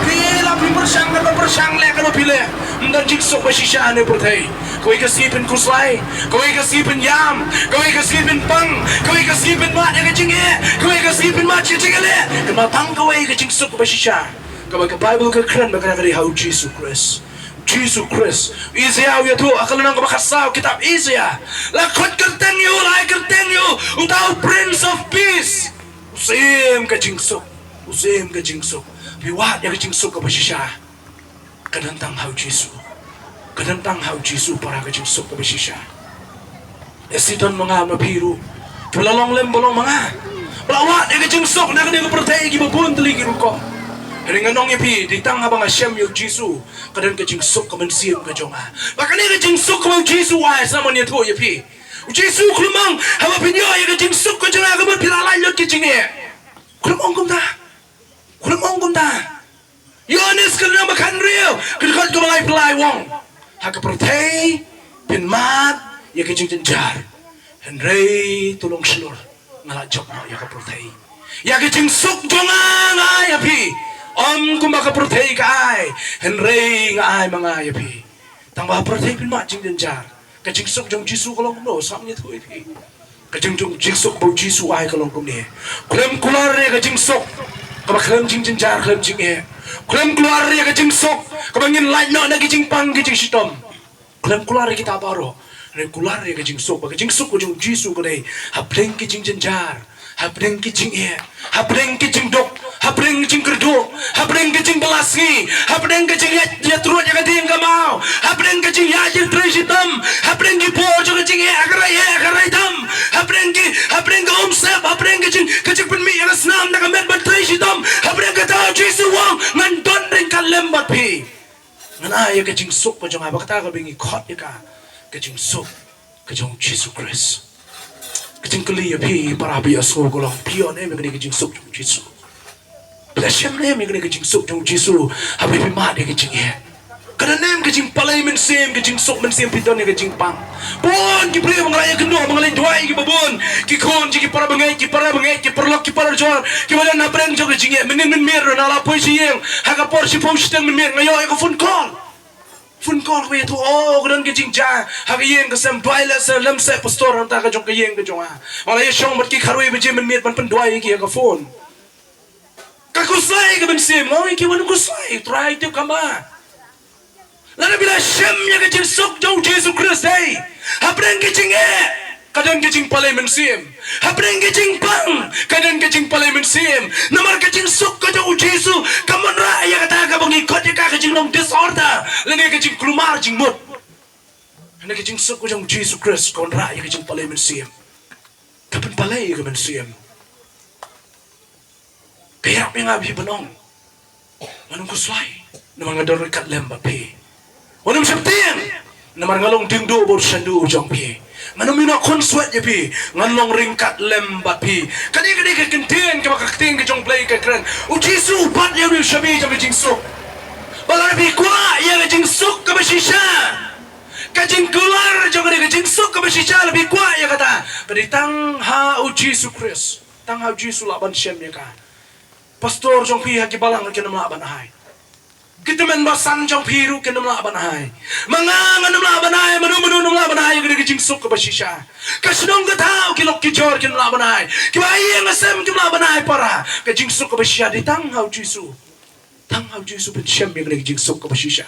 Phi la pyrshang, kaba pyrshang leh, kaba phi leh, ym don jingsuk ba shisha ha kane ka pyrthei. Kawei ka sngi phin khuslai, kawei ka sngi phin ïam, kawei ka sngi phin pang, kawei ka sngi phin mad ïa ka jingeh, kawei ka sngi phin mad ïa ka jingeh. Kynmaw, tang kawei ka jingsuk kaba shisha kaba ka Baibl ka kren bad ka dei ha u Jisu Khrist. Jisu Khrist. Isaïah u ïathuh ha ka lynnong kaba khatsaw, kitab Isaïah, la khot kyrteng ïa u, la ai kyrteng ïa u, uta u Prince of Peace. U syiem ka jingsuk. U syiem ka jingsuk. Phi wad ïa ka jingsuk kaba shisha? Ka don tang ha u Jisu. Ka don tang ha u Jisu, para, ka jingsuk kaba shisha. Ïa Soitan ma nga ma phi ruh, kiba la long lem ba long ma nga, ba la wad ïa ka jingsuk na kane ka pyrthei kiba bun tylli ki rukom. Hynrei nga ong ïa phi, dei tang haba nga shem ïa u Jisu, ka don ka jingsuk ka mynsiem ka jong nga. Ba kane ka jingsuk kaba u Jisu u ai, sa man ïathuh ïa phi. U Jisu u khlem ong haba phin ïoh ïa ka jingsuk ka jong nga ka mut phi la lait lut ki jingeh. U khlem ong kumta. U khlem ong kumta. Ïoannis ka lynnong ba khathynriew, ka dkhot kaba laiphew lai u ong, ha ka pyrthei phin mad ïa ka jingjynjar, hynrei to long shlur, nga la jop noh ïa ka pyrthei. Ïa ka jingsuk jong nga nga ai ïa phi. Ym kumba ka pyrthei ka ai, hynrei nga ai ma nga ïa phi. Tang ba ha pyrthei phin mad jingjynjar. Ka jingsuk jong u Jisu ka long kumno, sa man ïathuh ïa phi. Ka jing, jong, jingsuk ba u Jisu u ai ka long kumne. Khlem kular ïa ka jingsuk kaba khlem jingjynjar khlem jingeh. Khlem kular ïa ka jingsuk kaba ngin lait noh na ki jingpang ki jingshitom. Khlem kular ïa kita baroh. Hynrei kular ïa ka jingsuk, ba ka jingsuk ka jong u Jisu ka dei hapdeng ki jingjynjar, hapdeng ki jingeh, hapdeng ki jingduk, hapdeng ki jingkyrduh, hapdeng ki jingbylla sngi, hapdeng ki jingïa, ïa truh ïa ka dieng ka maw, hapdeng ki jingïa jingtrei shitom, hapdeng ki por jong ka jingeh ha ka rai eh ha ka rai tam, hapdeng ki, hapdeng ka umsep, hapdeng ki jing, ka jingpynmih ïa ka snam na ka met ban trei shitom, hapdeng kata u Jisu u ong, ngan don ryngkat lem bad phi. Ngan ai ïa ka jingsuk ka jong nga, ba kata kaba ngi khot ïa ka, ka jingsuk ka jong u Jisu Khrist. Ka jingkylli ïa phi para ba ïa sngew ka long, phi ïoh ne em ïa kane ka jingsuk jong u Jisu? Phi la shem ne em ïa kane ka jingsuk jong u Jisu haba phi mad ïa ka jingeh? Ka don ne em ka jingpalei mynsiem, ka jingsuk mynsiem, phi don ïa ka jingpang? Bun ki briew ba nga la ïakynduh, ba nga la duwai ïa kiba bun, ki khun jong ki para bangeit, ki para bangeit, ki paralok, ki parajor, kiba don hapdeng jong ka jingeh. Mynnin mynmiet ruh nga la poi sha ïing ha ka por shiphew shiteng mynmiet, nga ïoh ïa ka phone call. Phone call kaba ïathuh, oh, ka don ka jingjia ha ka ïing ka sem, duwai lehse, lehse pastor, nangta ka jong ka ïing ka jong nga. Nga la ïashong bad ki khatwei baje mynmiet ban pynduwai ïa ki ha ka phone. Ka khuslai ka mynsiem, nga ong ïa ki, wat nym khuslai, u Trai u tip kham bha. Lada phi la shem ïa ka jingsuk jong u Jisu Khrist, hei, hapdeng ka jingeh ka don ka jingpalei mynsiem. Hapdeng ka jingpang ka don ka jingpalei mynsiem. Namar ka jingsuk ka jong u Jisu kam wanrah ïa kata kaba ngi khot ïa ka, ka jinglong disorder lane ka jingkulmar jingmut. Hynrei ka jingsuk ka jong u Jisu Khrist ka wanrah ïa ka jingpalei mynsiem. Ka pynpalei ïa ka mynsiem. Ka ïarap ïa nga ba phi ban ong, wat nym khuslai, namar nga don ryngkat lem bad phi. Wat nym sheptieng, namar nga long diengduh bad u shandu jong phi. Ngan ym ïoh khun swet ïa phi, ngan long ryngkat lem bad phi. Kane ka dei ka ktien kaba ka ktien ka jong u Blei ka kren. U Jisu u bat ïa u shabi jong ka jingsuk. Ba lada phi kwah ïa ka jingsuk kaba shisha, ka jingkular jong kane ka jingsuk kaba shisha, lada phi kwah ïa kata, ka dei tang ha u Jisu Khrist. Tang ha u Jisu lah ban shem ïa ka. Pastor jong phi ha ki balang kin ym lah ban ai. Ki tymmen basan jong phi ruh kin ym lah ban ai. Ma nga ngan ym lah ban ai, mano mano ym lah ban ai ïa ka jingsuk kaba shisha. Ka shnong ka thaw, ki lok ki jor kin ym lah ban ai. Kiba ïeng ha sem kim lah ban ai para. Ka jingsuk kaba shisha dei tang ha u Jisu. Tang ha u Jisu phin shem ïa ka jingsuk kaba shisha.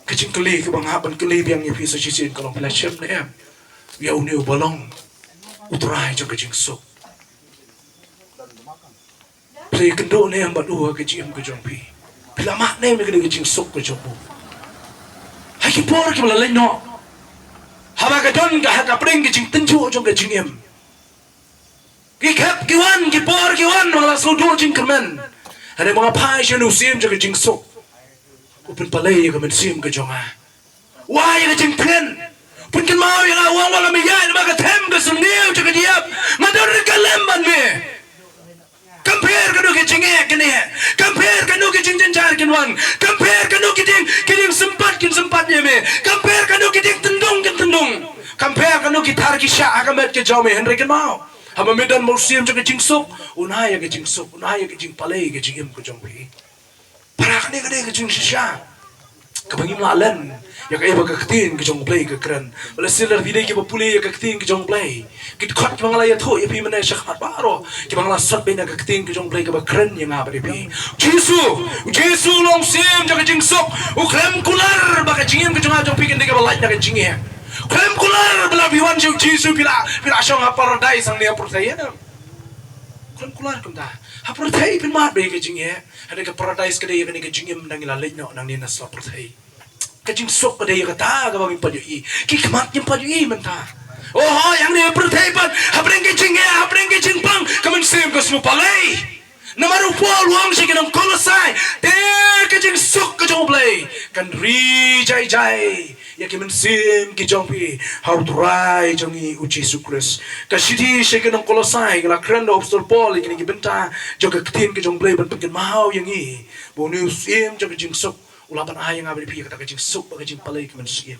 Ka jingkylli kaba nga hap ban kylli biang ïa phi sa shisien ka long, phi la shem ne em ïa une uba long u Trai jong ka jingsuk? Phi la ïakynduh ne em bad u ha ka jingim ka jong phi? Phi la mad ne em ïa ka jingsuk ka jong u? Ha ki por kiba la leit noh, haba ka don ka, ha ka pdeng ka jingtynjuh jong ka jingim, ki khep ki wan, ki por ki wan, ba nga la sngewthuh jingkyrmen. Hynrei ba nga phai sha une u Syiem jong ka jingsuk, u pynpalei ïa ka mynsiem ka jong nga. U ai ïa ka jingthngen. U pynkynmaw ïa nga, u ong, wat la me ïaid lyngba ka them ka sniew jong ka jingïap, nga don ryngkat lem bad me. Kam pher kano ka jingeh kane, kam pher kano ka jingjynjar kin wan, kam pher kano ki dieng, ki dieng sympat kin sympat ïa me, kam pher kano ki dieng tyndong kin tyndong, kam pher kano ki thar ki shah ha ka met ka jong me, hynrei kynmaw, haba me don bad u Syiem jong ka jingsuk, un ai ïa ka jingsuk, un ai ïa ka jingpalei ka jingim ka jong phi. Para, kane ka dei ka jingshisha kaba ngim lah len ïa kaei ba ka ktien ka jong u Blei ka kren. Ba lehse lada phi dei kiba pule ïa ka ktien ka jong u Blei, ki dkhot kiba nga la ïathuh ïa phi mynne shakhmat baroh, kiba nga la sot beiñ na ka ktien ka jong u Blei kaba kren ïa nga bad ïa phi. Jisu, Jisu u long u Syiem jong ka jingsuk. U khlem kular ba ka jingim ka jong nga jong phi kan dei kaba lait na ka jingeh. U khlem kular ba lada phi wan sha u Jisu phi lah, phi lah shong ha paradais hangne ha pyrthei, em. U khlem kular kumta. Ha pyrthei phin mad bad ka jingeh. Hynrei ka paradais ka dei kane ka jingim ba ngi la leit noh nangne na sla pyrthei. Ka jingsuk ka dei ïa kata kaba ngim pat ïohi. Ki khmat ngim pat ïohi mynta. Oh hooid, hangne ha pyrthei pat, hapdeng ka jingeh, hapdeng ka jingpang, ka mynsiem ka sngewpalei. Namar u Paul u ong sha ki nong Kolosai, te ka jingsuk ka jong U Blei kan ri jai jai ïa ki mynsiem ki jong phi ha U Trai jong ngi U Jisu Khrist. Ka shithi sha ki nong Kolosai ka la kren da u Apostol Paul ïa kine ki bynta jong ka ktien ka jong U Blei ban pynkynmaw ïa ngi ba une u syiem jong ka jingsuk u la ban ai ïa nga bad ïa phi ïa kata ka jingsuk bad ka jingpalei ka mynsiem.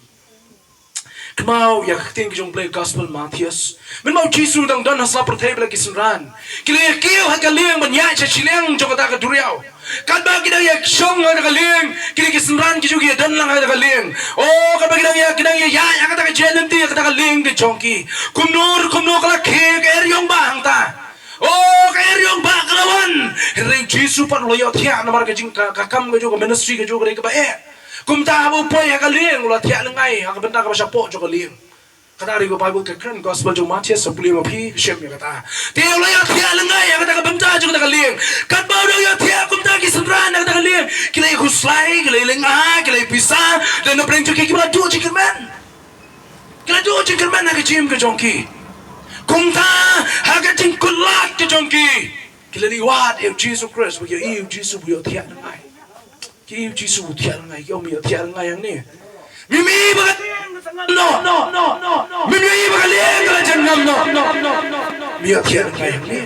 Kynmaw ïa ka ktien ka jong U Blei, Gospel Mathaios. Mynba u Jisu u dang don ha sla pyrthei, ba la ki synran ki la ïa kiew ha ka lieng ban ïaid sha shiliang jong kata ka duriaw. Katba ki dang ïa shong ha kata ka lieng, kine ki synran ki ju ki ïa don lang ha kata ka lieng. Oh, katba ki dang ïa, ki dang ïa ïaid ha kata ka jaiñ lynti, ha kata ka lieng ka jong ki, kumno kumno ka la khie ka eriong ba hangta. Oh, ka eriong ba ka la wan. Hynrei u Jisu pat u la ïohthiah namar ka jing ka, ka kam ka jong u, ka ministry ka jong u ka dei kaba eh. Kumta haba u poi ha ka lieng u la thiah lyngngai ha ka bynta kaba shapoh jong ka lieng. Kata ka dei ka Baibl ka kren, Gospel jong u Mathaios, sa pule ma phi, shem ïa kata. Te u la ïa thiah lyngngai ha kata ka bynta jong kata ka lieng. Katba u dang ïa thiah kumta, ki synran ha kata ka lieng ki la ïa khuslai, ki la ïa lyngngai, ki la ïa pisa. Lane na pdeng jong ki, ki la duh jingkyrmen. Ki la duh jingkyrmen ha ka jingim ka jong ki. Kumta ha ka jingkut lad ka jong ki, ki la ïa wad ïa u Jisu Khrist, ba ki ïohi ïa u Jisu ba u ïohthiah lyngngai. Ki ïohi ïa u Jisu u thiah lyngngai, ki ong, me ïohthiah lyngngai hangne. Mem i ba ka lieng ka la jan ngam noh. Mem i ba ka lieng ka la jan ngam noh. Me ïohthiah lyngngai hangne.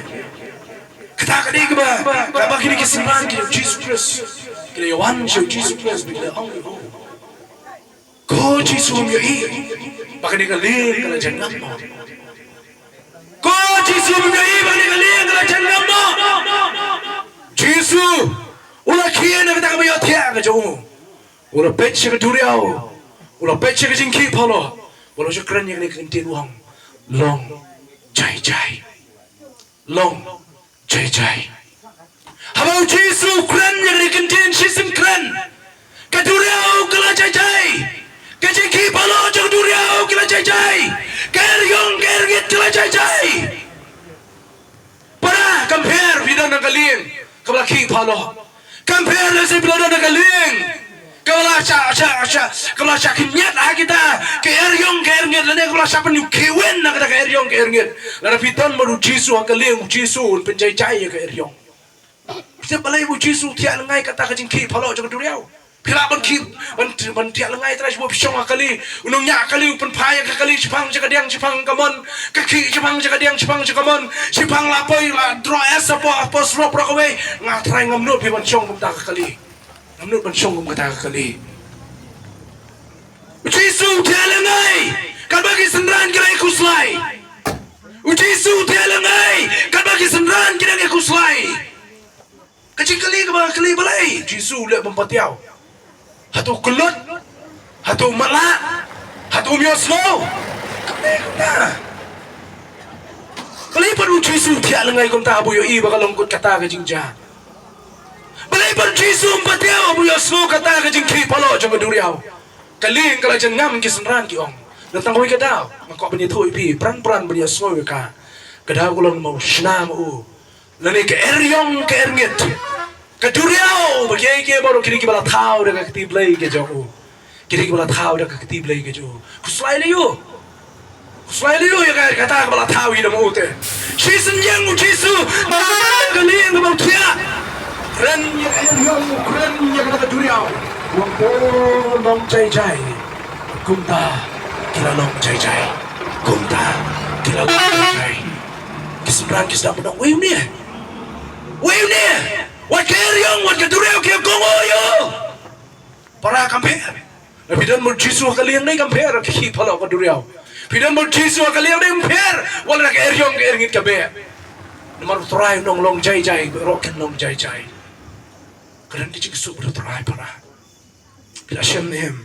Kata ka dei kaba, kaba kine ki synran ki jong u Jisu Khrist ki la ïa wan sha u Jisu Khrist, ba ki la ong, oh, ko Jisu, mem ïohi ba kane ka lieng ka la jan ngam noh? Ko Jisu, mem ïohi ba kane ka lieng ka la jan ngam noh? Jisu u la khie na kata kaba ïohthiah ka jong u. U la peit sha ka duriaw. U la peit sha ka jingkhih phalloh. U la shu kren ïa kane ka kyntien, u ong, long jai jai. Long jai jai. Haba u Jisu u kren ïa kane ka kyntien shisien kren, ka duriaw ka la jai jai. Ka jingkhih phalloh jong ka duriaw ka la jai jai. Ka eriong ka erngit ka la jai jai. Para, compare, phi don ha ka lieng kaba la khih phalloh. Compare lehse phi la don ha ka lieng kaba la sha, sha, sha, kaba la sha khynñiat ha kita ki eriong ki erngit, lane kaba la sha pynkhih win na kita ki eriong ki erngit. Lada phi don bad u Jisu ha ka lieng, u Jisu un pynjai jai ïa ka eriong. Phi tip balei u Jisu u thiah lyngngai kata ka jingkhih phalloh jong ka duriaw? Phi lah ban khih, ban, ban thiah lyngngai trai shibun, phi shong ha kali, u nongñiah kali u pynphai ïa ka kali shaphang sha ka diang shaphang ka mon, ka khih shaphang sha ka diang shaphang sha ka mon, shaphang la poi la draw S hapoh, hapoh surok baroh kawei. Nga trai ngam nud phi ban shong kum kata ka kali. Ngam nud ban shong kum kata ka kali. U Jisu u thiah lyngngai katba ki synran ki dang ïa khuslai. U Jisu u thiah lyngngai katba ki synran ki dang ïa khuslai. Ka jingkylli kaba nga kylli, balei Jisu u leh bym pat thiaw? Hato u kyllut? Hato u matlah? Hato um ïohsngew? Kam dei kumta. Balei pat u Jisu u thiah lyngngai kumta haba u ïohi ba ka long kut kata ka jingjia? Balei pat u Jisu um pat thiaw haba u ïohsngew kata ka jingkhih phalloh jong ka duriaw? Ka lieng ka la jan ngam, ki synran ki ong. Nangta kawei ka daw nga kwah ban ïathuh ïa phi, pran pran ban ïohsngew ïa ka. Ka daw ka long namar u shna ma u, lane ka eriong ka erngit. Ka duriaw, ba kiei kiei baroh ki dei kiba la thaw da ka kti Blei ka jong u. Ki dei kiba la thaw da ka kti Blei ka jong u. Khuslai lei u. Khuslai lei u ïa ka, kata kaba la thaw ïa u te. Shisien ïeng u Jisu, ba ka lieng kaba u thiah, kren ïa ka eriong, kren ïa kata ka duriaw. U ong, ko long jai jai. Kumta ki la long jai jai. Kumta ki la long jai jai. Ki synran ki sdang ban ong, wei une? Wei une? Wat ka eriong, wat ka duriaw ki ïa kohnguh ïa u. Para, compare. Lada phi don bad u Jisu ha ka lieng, dei compare ka khih phalloh ka duriaw. Phi don bad u Jisu ha ka lieng, dei compare wat la ka eriong ka erngit ka beh. Namar u Trai u ong long jai jai, baroh kin long jai jai. Ka don ka jingsuk bad u Trai, para. Phi la shem ne em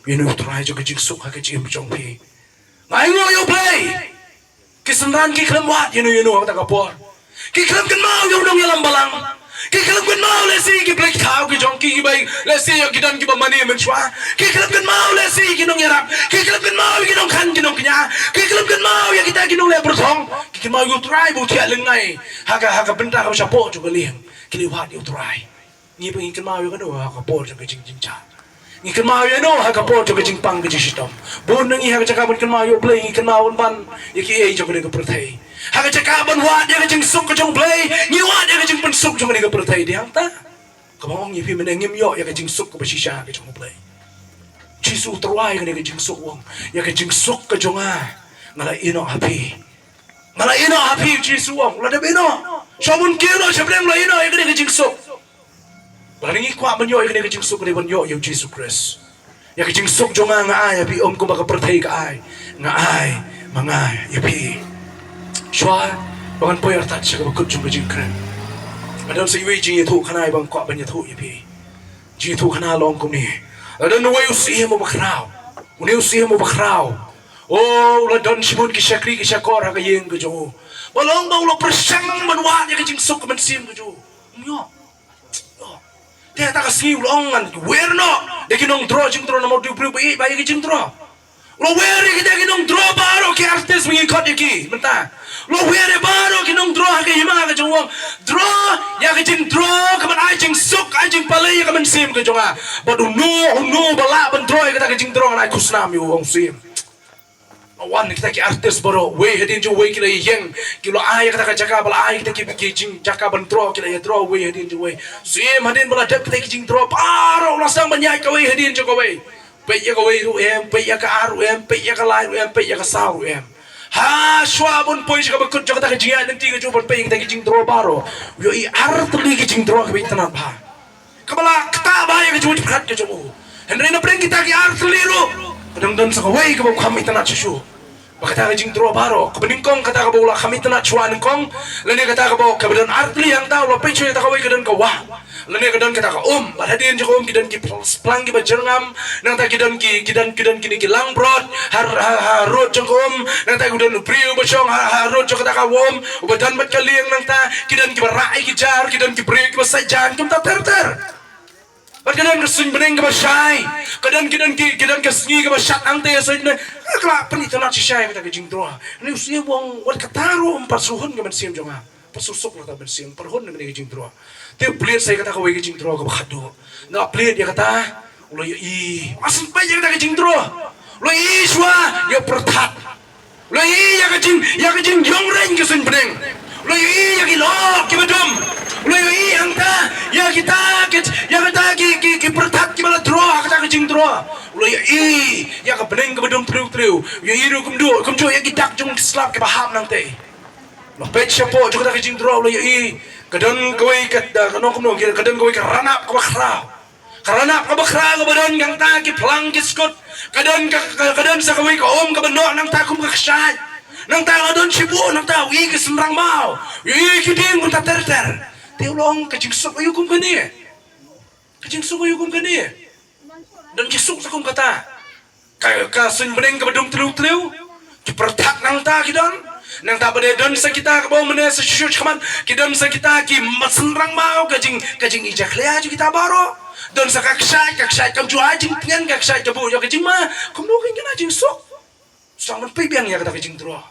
ïa une u Trai jong ka jingsuk ha ka jingim jong phi? Nga ainguh ïa U Blei. Ki synran ki khlem wad ïano ïano ha kata ka por. Ki khlem kynmaw ïa u nongïalam balang. Ki khlem kynmaw lehse ïa ki blei thaw ki jong ki, kiba lehse ïa ki don kiba mane mynshuwa. Ki khlem kynmaw lehse ïa ki nongïarap. Ki khlem kynmaw ïa ki nongkhan ki nongkñia. Ki khlem kynmaw ïa kita ki nongleh pyrthong. Ki kynmaw ïa u Trai ba u thiah lyngngai ha ka, ha ka bynta kaba shapoh jong ka lieng. Ki la wad ïa u Trai. Ngi pat ngi kynmaw ïa kano ha ka por jong ka jingjynjar? Ngi kynmaw ïa no ha ka por jong ka jingpang ka jingshitom? Bun na ngi ha ka jaka ban kynmaw ïa U Blei ngi kynmaw ban ban ïa kiei jong kane ka pyrthei. Ha ka jaka ban wad ïa ka jingsuk ka jong U Blei ngi wad ïa ka jingpynsuk jong kane ka pyrthei. Dei hangta kaba ong ïa phi mynne, ngim ïoh ïa ka jingsuk kaba shisha ka jong U Blei. Jisu u tyrwa ïa kane ka jingsuk, u ong, ïa ka jingsuk ka jong nga nga la ïehnoh ha phi. Nga la ïehnoh ha phi, Jisu u ong, la dep ïehnoh. Sha bun kiew noh sha pdeng la ïehnoh ïa kane ka jingsuk. Ba ngi kwah ban ïoh ïa kane ka jingsuk, kane ban ïoh ïa U Jisu Khrist. Ïa ka jingsuk jong nga nga ai ïa phi, ym kumba ka pyrthei ka ai. Nga ai ma nga ïa phi. Shuwa ba ngan poi artat sha kaba kut jong ka jingkren, nga don sa iwei jingïathuhkhana ba nga kwah ban ïathuh ïa phi. Jingïathuhkhana long kumne. La don uwei u syiem uba khraw. Une u syiem uba khraw, oh, u la don shibun ki shakri ki shakor ha ka ïing ka jong u. Ba long ba u la pyrshang ban wad ïa ka jingsuk ka mynsiem ka jong u. Um ïoh. Te kata ka sngi u la ong, ngan wer noh da ki nongdraw jingdraw namar u dei u briew ba ïeit ba ïa ki jingdraw. U la wer ïa ki, da ki nongdraw baroh, ki artist ba ngi khot ïa ki mynta. U la wer ïa baroh ki nongdraw ha ka hima ka jong u, u ong, draw ïa ka jingdraw kaban ai jingsuk, ai jingpalei ïa ka mynsiem ka jong nga. Bad uno uno ba lah ban draw ïa kata ka jingdraw ngan ai khusnam ïa u, ong u syiem. La wan kita ki artist baroh, uwei hadien jong uwei ki la ïeng, ki la ai ïa kata ka jaka ba la ai kita ki, ki jing jaka ban draw, ki la ïa draw uwei hadien jong uwei. Syiem hadien ba la dep kita ki jingdraw baroh, u la sdang ban ïaid kawei hadien jong kawei. Peit ïa kawei ruh em, peit ïa ka ar ruh em, peit ïa ka lai ruh em, peit ïa ka saw ruh em. Ha shuwa ban poi sha kaba kut jong kata ka jingïaid lynti ka jong u ban peit ïa kita ki jingdraw baroh, u ïohi ar tylli ki jingdraw kiba itynnat bha. Kaba la ktah bha ïa ka jingmut jingpyrkhat ka jong u. Hynrei na pdeng kita ki ar tylli ruh ka dang don sa kawei kaba kham itynnat shuh shuh. Ba kata ka jingdraw baroh, kaba nyngkong kata kaba u la kham itynnat shuwa nyngkong, lane kata kaba, kaba don ar tylli hangta, u la peit shuwa ïa kata kawei ka don ka wah, lane ka don kata ka um. Bad hadien jong ka um ki don ki plang kiba jyrngam, nangta ki don ki, ki don, ki don kine ki langbrot ha, ha, harud jong ka um, nangta ki don u briew uba shong ha, harud jong kata ka um uba don bad ka lieng, nangta ki don kiba rah ïa ki jar, ki don ki briew kiba sait jan, kumta ter ter. Bad ka don ka suiñ bneng kaba shai, ka don, ki don ki, ki don ka sngi kaba shat hangta ïa suiñ bneng. Ka la pynitynnat shisha ïa kata ka jingdraw. Une u syiem u ong, wat kata ruh ym pat shu hun ka mynsiem jong nga. Pat shu suk na kata ka mynsiem, pat hun na kane ka jingdraw. Te u plied sa ïa kata kawei ka jingdraw kaba khatduh. Haba u plied ïa kata, u la ïohi, u la sngewbha ïa kata ka jingdraw. U la ïohi shuwa ïa u pyrthat. U la ïohi ïa ka jing, ïa ka jingïong reiñ ka suiñ bneng. U la ïohi ïa ki lok kiba dum. U la ïohi hangta ïa kita ki, ïa kita ki, ki, ki pyrthat kiba la draw ha kata ka jingdraw. U la ïohi ïa ka bneng kaba dum tliw tliw. U ïohi ruh kumjuh, kumjuh ïa ki dak jong ki slap kiba hap nangtei. U la peit shapoh jong kata ka jingdraw, u la ïohi ka don kawei ka, ka, ka, ka don kawei ka ranap kaba khraw. Ka ranap kaba khraw kaba don hangta ki phlang ki skut. Ka don ka, ka, ka don sa kawei ka um kaba noh nangta kum ka kshaid. Nangta la don shibun, nangta u ïohi ki synrang maw, u ïohi ki dieng, kumta ter ter. Te u la ong, ka jingsuk aïu kum kane? Ka jingsuk aïu kum kane? Don ki suk sa kum kata. Ka, ka suiñ bneng kaba dum tliw tliw. Ki pyrthat nangta ki don. Nangta pat de don sa kita kaba mynne sa shuh shuh shakhmat, ki don sa kita ki mat synrang maw, ka jing, ka jingijakhlia jong kita baroh. Don sa ka kshaid, ka kshaid kam ju ai jingtngen, ka kshaid ka buh ïa ka jingma. Kumno kane ka jingsuk? Sdang ban peit biang ïa kata ka jingdraw.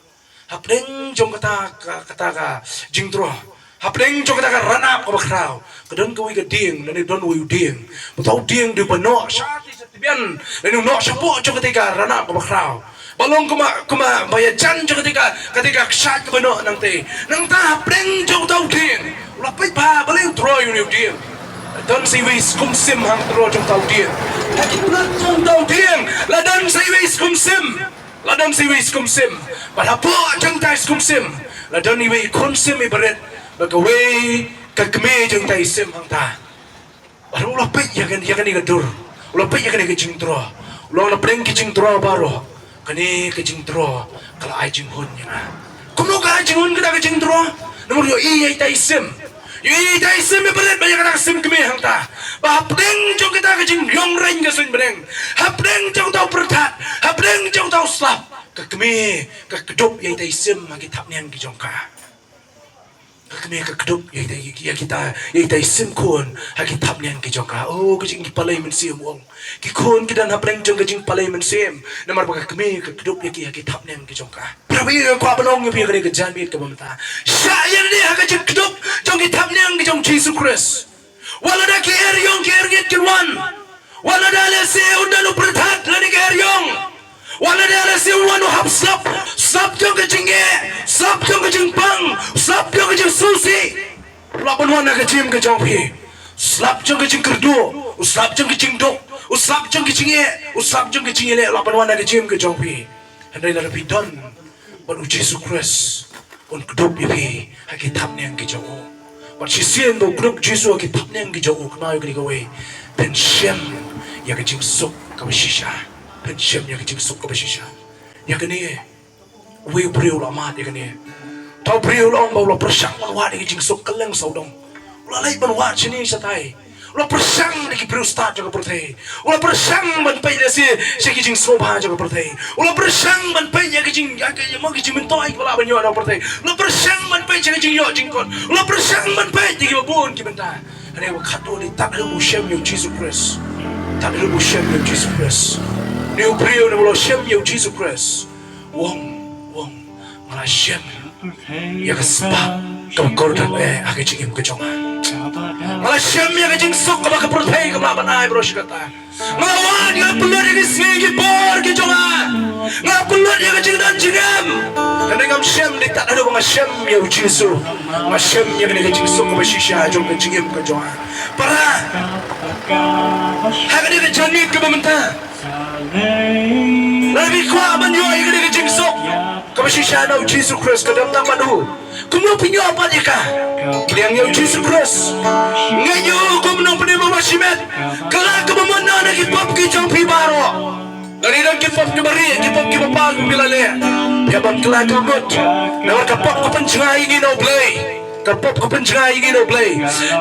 Hapdeng jong kata ka, kata ka jingdraw, hapdeng jong kata ka ranap kaba khraw, ka don kawei ka dieng, lane don uwei u dieng. Uta u dieng u dei ba noh sha tbian, lane u noh shapoh jong kata ka ranap kaba khraw. Ba long kumba, kumba ba ïajan jong kata ka, kata ka kshaid kaba noh nangtei. Nangta hapdeng jong uta u dieng, u la peit bha, balei u draw ïa une u dieng. La don sa iwei skum sim hangtei jong uta u dieng. Ha ki pnat jong uta u dieng la don sa iwei skum sim. La don sa iwei skum sim. Bad hapoh jong uta i skum sim la don iwei i khun sim iba rit, bad kawei ka kmie jong uta i sim hangta. Bad u la peit ïa kane, ïa kane ka dur. U la peit ïa kane ka jingdraw. U la ong, na pdeng ka jingdraw baroh, kane ka jingdraw ka la ai jinghun ïa nga. Kumno ka ai jinghun kata ka jingdraw? Namar u ïohi ïa ita i sim. U ïohi ïa ita i sim iba rit bad ïa kata ka sim kmie hangta. Ba hapdeng jong kata ka jingïong reiñ ka suiñ bneng, hapdeng jong uta u pyrthat, hapdeng jong uta u slap, ka kmie ka kdup ïa ita i sim ha ki thapniang ki jong ka. Ka kmie ka kdup ïa ita, ïa kita, ïa ita i sim khun ha ki thapniang ki jong ka. Oh, ka jingpalei mynsiem, u ong. Ki khun ki don hapdeng jong ka jingpalei mynsiem, namar ba ka kmie ka kdup ïa ki ha ki thapniang ki jong ka. Para bangeit, nga kwah ban ong ïa phi ha kane ka janmiet kaba mynta, shah ïa lade ha ka jingkdup jong ki thapniang ki jong Jisu Khrist. Wat lada ki eriong ki erngit kin wan, Wat la da lehse un don u pyrthat lane ka eriong. Wat la da lehse un wan u hap slap. Slap jong ka jingeh, slap jong ka jingpang, slap jong ka jingsngewsih. U lah ban wan ha ka jingim ka jong phi. Slap jong ka jingkyrduh, u slap jong ka jingduk, u slap jong ka jingeh, u slap jong ka jingeh, u lah ban wan ha ka jingim ka jong phi. Hynrei lada phi don bad u Jisu Khrist, un kdup ïa phi ha ki thapniang ki jong u. Bad shisien ba u kdup Jisu ha ki thapniang ki jong u, kynmaw ïa kane kawei, phin shem ïa ka jingsuk kaba shisha. Phin shem ïa ka jingsuk kaba shisha. Ïa kane, uwei u briew u la mad ïa kane. Uta u briew u la ong ba u la pyrshang ban wad ïa ka jingsuk kylleng sawdong. U la leit ban wad shane shatai. U la pyrshang da ki briew stad jong ka pyrthei. U la pyrshang ban peit lehse sha ki jingsngewbha jong ka pyrthei. U la pyrshang ban peit ïa ki jing, ïa ki, ïa mo ki jingmyntoi kiba lah ban ïoh na ka pyrthei. U la pyrshang ban peit sha ki jingïoh jingkot. U la pyrshang ban peit ïa kiba bun ki bynta. Hynrei ba khatduh dei tad haduh ba u shem ïa u Jisu Khrist. Tad haduh ba u shem ïa u Jisu Khrist. Une u briew une ba u la shem ïa u Jisu Khrist. U ong, u ong, nga la shem ïa ka spah kaba kordor eh ha ka jingim ka jong nga. Nga la shem ïa ka jingsuk kaba ka pyrthei kam lah ban ai baroh shi katta. Nga la wad, nga la pynlut ïa ki sngi ki por ki jong nga. Nga la pynlut ïa ka jingdon jingem. Hynrei ngam shem, dei tad haduh ba nga shem ïa u Jisu. Nga shem ïa kane ka jingsuk kaba shisha jong ka jingim ka jong nga. Para, ha kane ka janmiet kaba mynta, lada phi kwah ban ïoh ïa kane ka jingsuk kaba shisha na u Jisu Khrist, ka dei tang bad u. Kumno phin ïoh pat ïa ka? Pdiang ïa u Jisu Khrist. Ngeit ïa u kum u nongpynim uba shimet. Kylla kaba mut na ki pop ki jong phi baroh. Lada don ki pop kiba rieh, ki pop kiba paw kiba phi la leh, phi hap ban kylla kaba mut. Namar ka pop ka pynjngai ïa ngi na u Blei. Ka pop ka pynjngai ïa ngi na u Blei.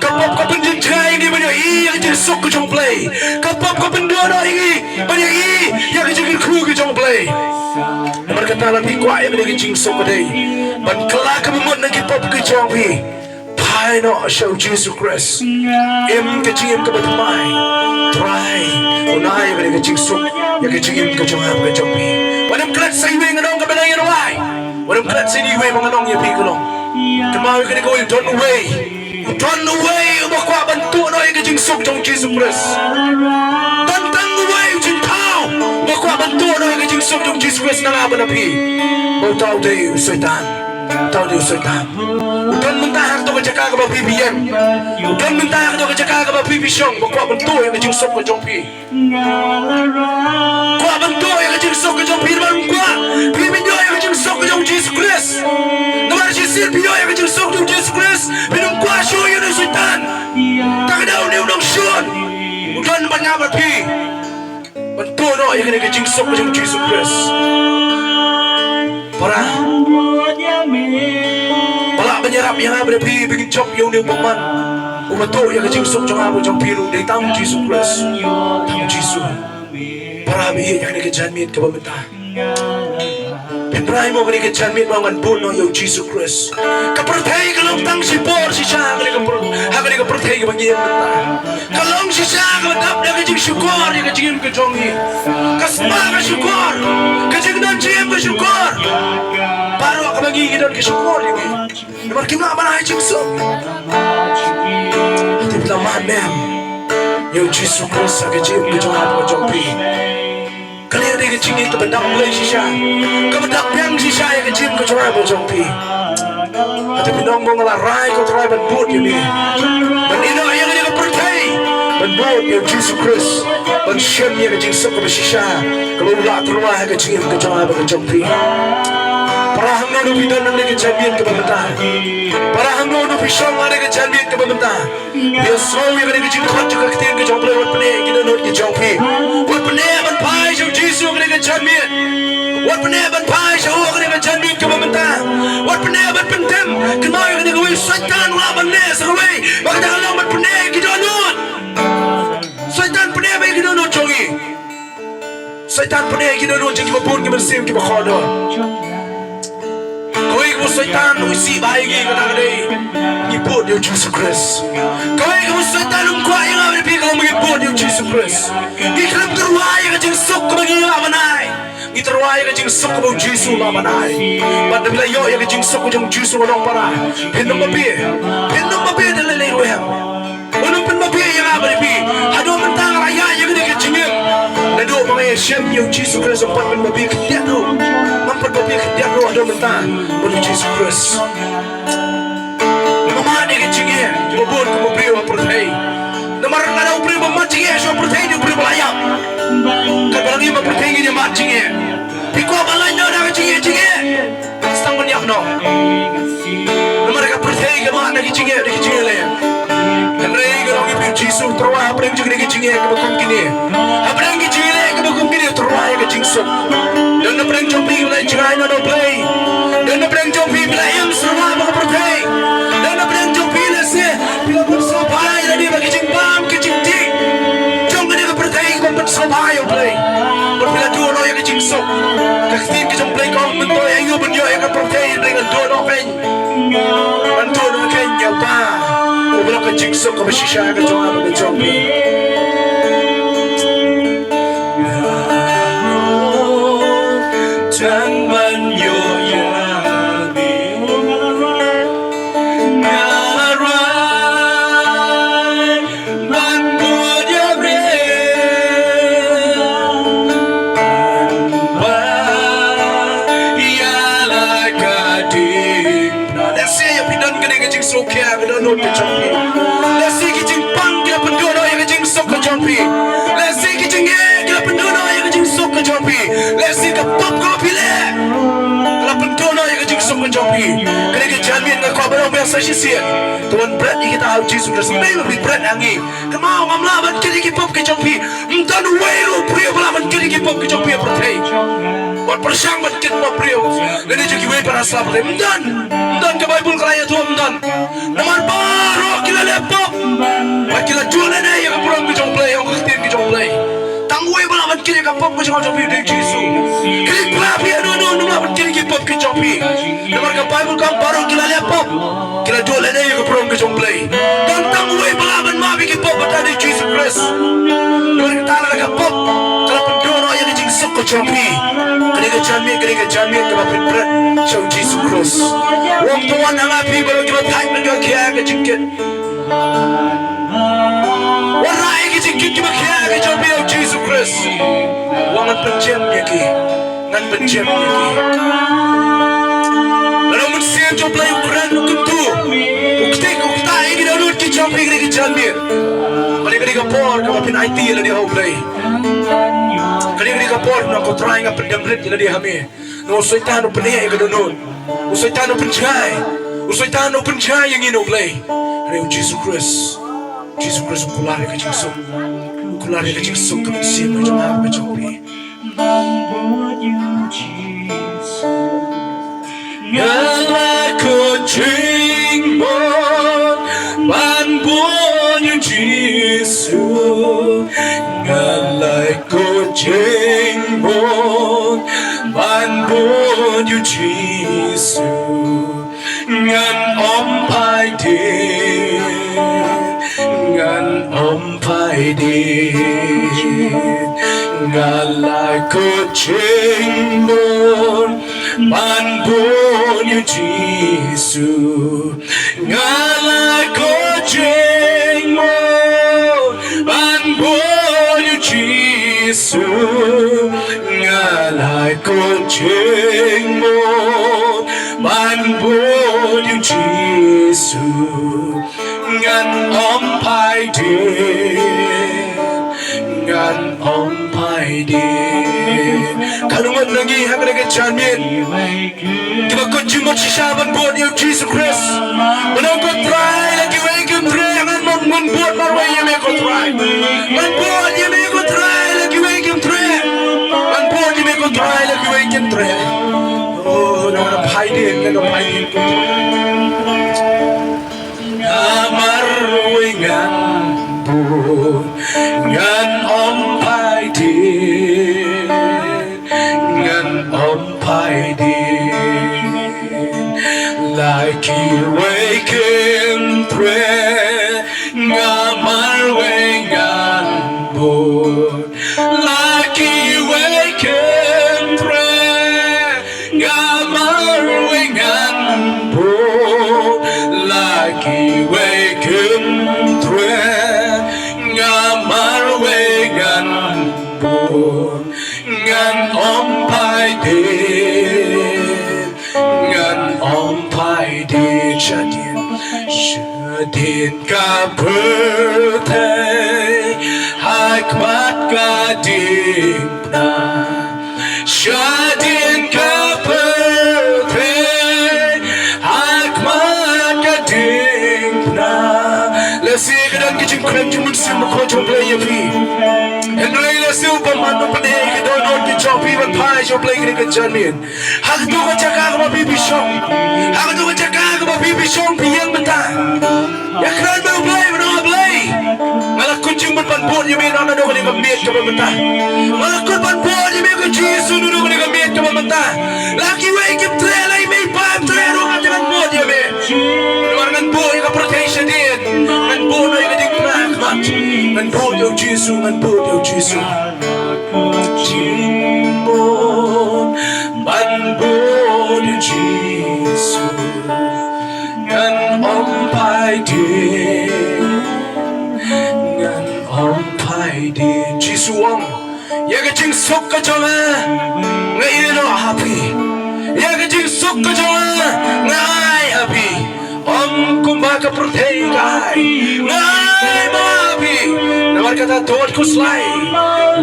Ka pop ka pynjngai ïa ngi ban ïohi ïa ka jingsuk ka jong u Blei. Ka pop ka pynduh noh ïa ngi ban ïohi ïa ka jingkyrkhu ka jong u Blei. Namar kata lada phi kwah ïa kane ka jingsuk ka dei ban kylla kaba mut na ki pop ki jong phi. Phai noh sha u Jisu Khrist. Im ka jingim kaba thymmai. Trai, un ai ïa kane ka jingsuk ïa ka jingim ka jong nga bad ka jong phi. Wat nym klet sa iwei, nga ong kaba dang ïa rwai. Wat nym klet sa iwei ba nga ong ïa phi ka long. Kynmaw ïa kane kawei, don uwei. Don uwei uba kwah ban tuh noh ïa ka jingsuk jong u Jisu Khrist. Don tang uwei u jingthaw uba kwah ban tuh noh ïa ka jingsuk jong u Jisu Khrist na nga bad na phi. Ba uta u dei u Soitan. Uta u dei u Soitan. U don mynta ha kato ka jaka kaba phi phi ïeng. U don mynta ha kato ka jaka kaba phi phi shong, ba kwah ban tuh ïa ka jingsuk ka jong phi. Kwah ban tuh ïa ka jingsuk ka jong phi, namar um kwah phi phin ïoh ïa ka jingsuk ka jong u Jisu Khrist. Namar shisien phi ïoh ïa ka jingsuk jong u Jisu Khrist, phin ym kwah shuh ïa une u Soitan. Te ka dei une u nongshun. U don bad nga bad phi ban tuh noh ïa kane ka jingsuk ka jong u Jisu Khrist. Para, ba lah ban ïarap ïa nga bad ïa phi ba ngin jop ïa une u bymman uba tuh ïa ka jingsuk jong nga bad jong phi ruh, dei tang u Jisu Khrist. Tang u Jisu. Para, ba ïeit, ïa kane ka janmiet kaba mynta, phin rai mo kane ka janmiet ba ngan bud noh ïa u Jisu Khrist. Ka pyrthei ka long tang shipor shisha ha kane ka pyrthei, ha kane ka pyrthei kaba ngi ïeng mynta. Ka long shisha kaba dap da ka jingshukor ïa ka jingim ka jong ngi. Ka spah ka shukor, ka jingdon jingim ka shukor. Baroh kaba ngi ngi don ka shukor ïa ngi. Namar kim lah ban ai jingsuk. Te phi la mad ne em ïa u Jisu Khrist ha ka jingim ka jong nga bad ka jong phi? Kane ka dei ka jingim kaba dap Blei shisha, kaba dap biang shisha ïa ka jingim ka jong nga bad jong phi. Hata phi ong ba nga la rai ko Trai ban bud ïa me, ban ïehnoh ïa kane ka pyrthei, ban bud ïa u Jisu Khrist, ban shem ïa ka jingsuk kaba shisha kaba u la tyrwa ha ka jingim ka jong nga bad ka jong phi. Para, hangno phi don ha kane ka janmiet kaba mynta? Para, hangno phi shong ha kane ka janmiet kaba mynta? Phi ïohsngew ïa kane ka jingkhot jong ka ktien ka jong U Blei, wat pyneh ïa ki dohnud ki jong phi. Wat pyneh ban phai sha u Jisu ha kane ka janmiet. Wat pyneh ban phai sha u ha kane ka janmiet kaba mynta. Wat pyneh ban pyndem. Kynmaw ïa kane kawei, Soitan u lah ban leh sa kawei ba kata ka long ban pyneh ïa ki dohnud. Soitan pyneh bha ïa ki dohnud jong ngi. Soitan pyneh ïa ki dohnud jong kiba bun, ki mynsiem kiba kordor. Kawei kaba u Soitan u isih bha ïa ngi, kata ka dei ngi bud ïa u Jisu Khrist. Kawei kaba u Soitan um kwah ïa nga bad ïa phi ka long ba ngi bud ïa u Jisu Khrist. Ngi khlem tyrwa ïa ka jingsuk kaba ngi lah ban ai. Ngi tyrwa ïa ka jingsuk kaba u Jisu u lah ban ai. Bad lada phi la ïoh ïa ka jingsuk ka jong u Jisu, ngan ong para, phin ym babe. Phin ym babe da lei lei ruh em. Un ym pynbabe ïa nga bad ïa phi. Haduh mynta nga la ïaid ïa kane ka Ïa shem ïa u Jisu Khrist, ym pat ban babe khyndiat ruh. Ym pat babe khyndiat ruh haduh mynta bad u Jisu Khrist. Namar ïa ka jingeh ba bun kum u briew ha pyrthei. Namar lada u briew bym mad jingeh, sha u pyrthei u briew ba la ïap. Katba la ngi ha pyrthei ngin ïa mad jingeh. Phi kwah ban lait noh na ka jingeh, jingeh. Sdang ban ïap noh. Namar ka pyrthei ka mad na ki jingeh, na ki jingeh leh. Hynrei ngi ong ïa phi, u Jisu u tyrwa hapdeng jong kine ki jingeh kiba kum kine. Hapdeng ki jingeh kiba kum kine u tyrwa ïa ka jingsuk. Don hapdeng jong phi ba la jngai na U Blei. Don hapdeng jong phi ba la im syrwa bad ka pyrthei. Don hapdeng jong phi lehse phi la pynsngewbha ïa lade bad ki jingbam ki jingtih jong kane ka pyrthei, kiba pynsngewbha ïa U Blei. Bad phi la duh noh ïa ka jingsuk. Ka ktien ka jong U Blei ka ong, mynta ïa u ban ïoh ïa ka pyrthei, hynrei ngan duh noh kein. Ngan duh noh kein ïa uta uba long ka jingsuk kaba shisha ka jong nga bad ka jong phi. Tang ban ïoh ïa me, nga rai ban bud ïa me. Ban ba ïa la ka ding. Lehse ïa phi don kane ka jingsngewkhia ka dohnud ka jong phi. Lehse ki jingpang ki la pynduh noh ïa ka jingsuk ka jong phi. Lehse ki jingeh ki la pynduh noh ïa ka jingsuk ka jong phi. Lehse ka pop kaba phi leh ka la pynduh noh ïa ka jingsuk ka jong phi. Kane ka janmiet nga kwah ban ong biang sa shisien. To wan bret ïa kita ha u Jisu Khrist. Hynrei ba phi bret ha ngi. Kynmaw, ngam lah ban kit ïa ki pop ki jong phi. Ym don uwei ruh u briew ba lah ban kit ïa ki pop ki jong phi ha pyrthei. Wat pyrshang ban kit pop briew lane jong kiwei para sla pyrthei. Ym don. Ym don, ka Baibl ka la ïathuh ym don. Namar baroh ki la leh pop bad ki la duh lehne ïa ka burom ka jong U Blei, ong ka ktien ka jong U Blei. Tang uwei ba lah ban kit ïa ka pop ka jong, jong phi u dei u Jisu. Khlem pla phi ïa uno uno, ym lah ban kit ïa ki pop ki jong phi. Namar ka Baibl ka ong baroh ki la leh pop. Ki la duh lehne ïa ka burom ka jong U Blei. Don tang uwei ba lah ban map ïa ki pop, uta u dei u Jisu Khrist. Namar kata lada ka pop ka la pynduh noh ïa ka jingsuk ka jong phi, kane ka janmiet, kane ka janmiet kaba phin bret sha u Jisu Khrist. U ong to wan ha nga phi baroh kiba thait ban ïoh khia ïa ka jingkit. Wan rah ïa ka jingkit kiba khia ïa ka jong phi ha u Jisu Khrist. U ong ngan pynjem ïa ki. Ngan pynjem ïa ki. Lada u Mynsiem jong U Blei u kren, u kyntu, u ktik, u ktah ïa ki dohnud ki jong phi ha kane ka janmiet, kane ka dei ka por kaba phin aiti ïa lade ha U Blei. Kane ka dei ka por, ngan, ko Trai, nga pyndem rit ïa lade ha me. Namar u Soitan u pyneh ïa ka dohnud. U Soitan u pynjngai. U Soitan u pynjngai ïa ngi na U Blei. Hynrei u Jisu Khrist, u Jisu Khrist u kular ïa ka jingsuk. U kular ïa ka jingsuk ka mynsiem ka jong nga bad ka jong phi. Nga la kut jingmut ban bud ïa u Jisu. Nga la kut jingmut ban bud ïa u Jisu. Ngan ym phai dien, ngan ym phai dien. Nga la kut jingmut ban bud ïa u Jisu. Nga la kut jingmut ban bud ïa u Jisu. Nga la kut jingmut ban bud ïa u Jisu. Ngan ym phai dien, ngan ym phai dien. Katno ngut na ngi ha kane ka janmiet kiba kut jingmut shisha ban bud ïa u Jisu Khrist? Ban ong, ko Trai, la kiwei kim treh, ngan, ngan bud marwei ïa me, ko Trai. Ngan bud ïa me, ko Trai, la kiwei kim treh. Ngan bud ïa me, ko Trai, la kiwei kim treh. Oh, ngan ym phai dien, ngan ym phai dien, ko Trai. Nga marwei ngan bud, ngan ym phai dien, ngan ym phai dien. La kiwei kim treh, nga marwei ngan bud. La kiwei kim treh, nga marwei ngan bud. La kiwei kim treh, nga marwei ngan bud. Ngan ym phai dien, ngan ym phai dien, shadien, shadien ka pyrthei ha khmat ka diengphna. Shadien ka pyrthei ha khmat ka diengphna. Lehse ka don ka jingkren jong u Mynsiem Bakhuid jong U Blei ïa phi. Hynrei lehse u bym pat pyneh ïa ka dohnud ka jong phi ban phai sha U Blei kane ka janmiet. Ha kato ka jaka kaba phi phi shong, ha kato ka jaka kaba phi phi shong phi ïeng mynta. Ïa kren bad U Blei, ban ong, Blei, nga la kut jingmut ban bud ïa me naduh kane ka miet kaba mynta. Nga la kut ban bud ïa me ko Jisu naduh kane ka miet kaba mynta. La kiwei kim treh, la i mei i pa im treh ruh, nga te ngan bud ïa me. Namar ngan bud ïa ka pyrthei shadien, ngan bud ïa ka diengphna ha khmat. Ngan bud ïa u Jisu, ngan bud ïa u Jisu. Jingmut ban bud ïa u Jisu. Ngan ym phai dien, ngan ym phai dien. Jisu ong, ïa ka jingsuk ka jong nga, nga ïehnoh ha phi. Ïa ka jingsuk ka jong nga, nga ai ha phi. Ym kumba ka pyrthei ka ai, nga ai ma phi. Namar kata to wat khuslai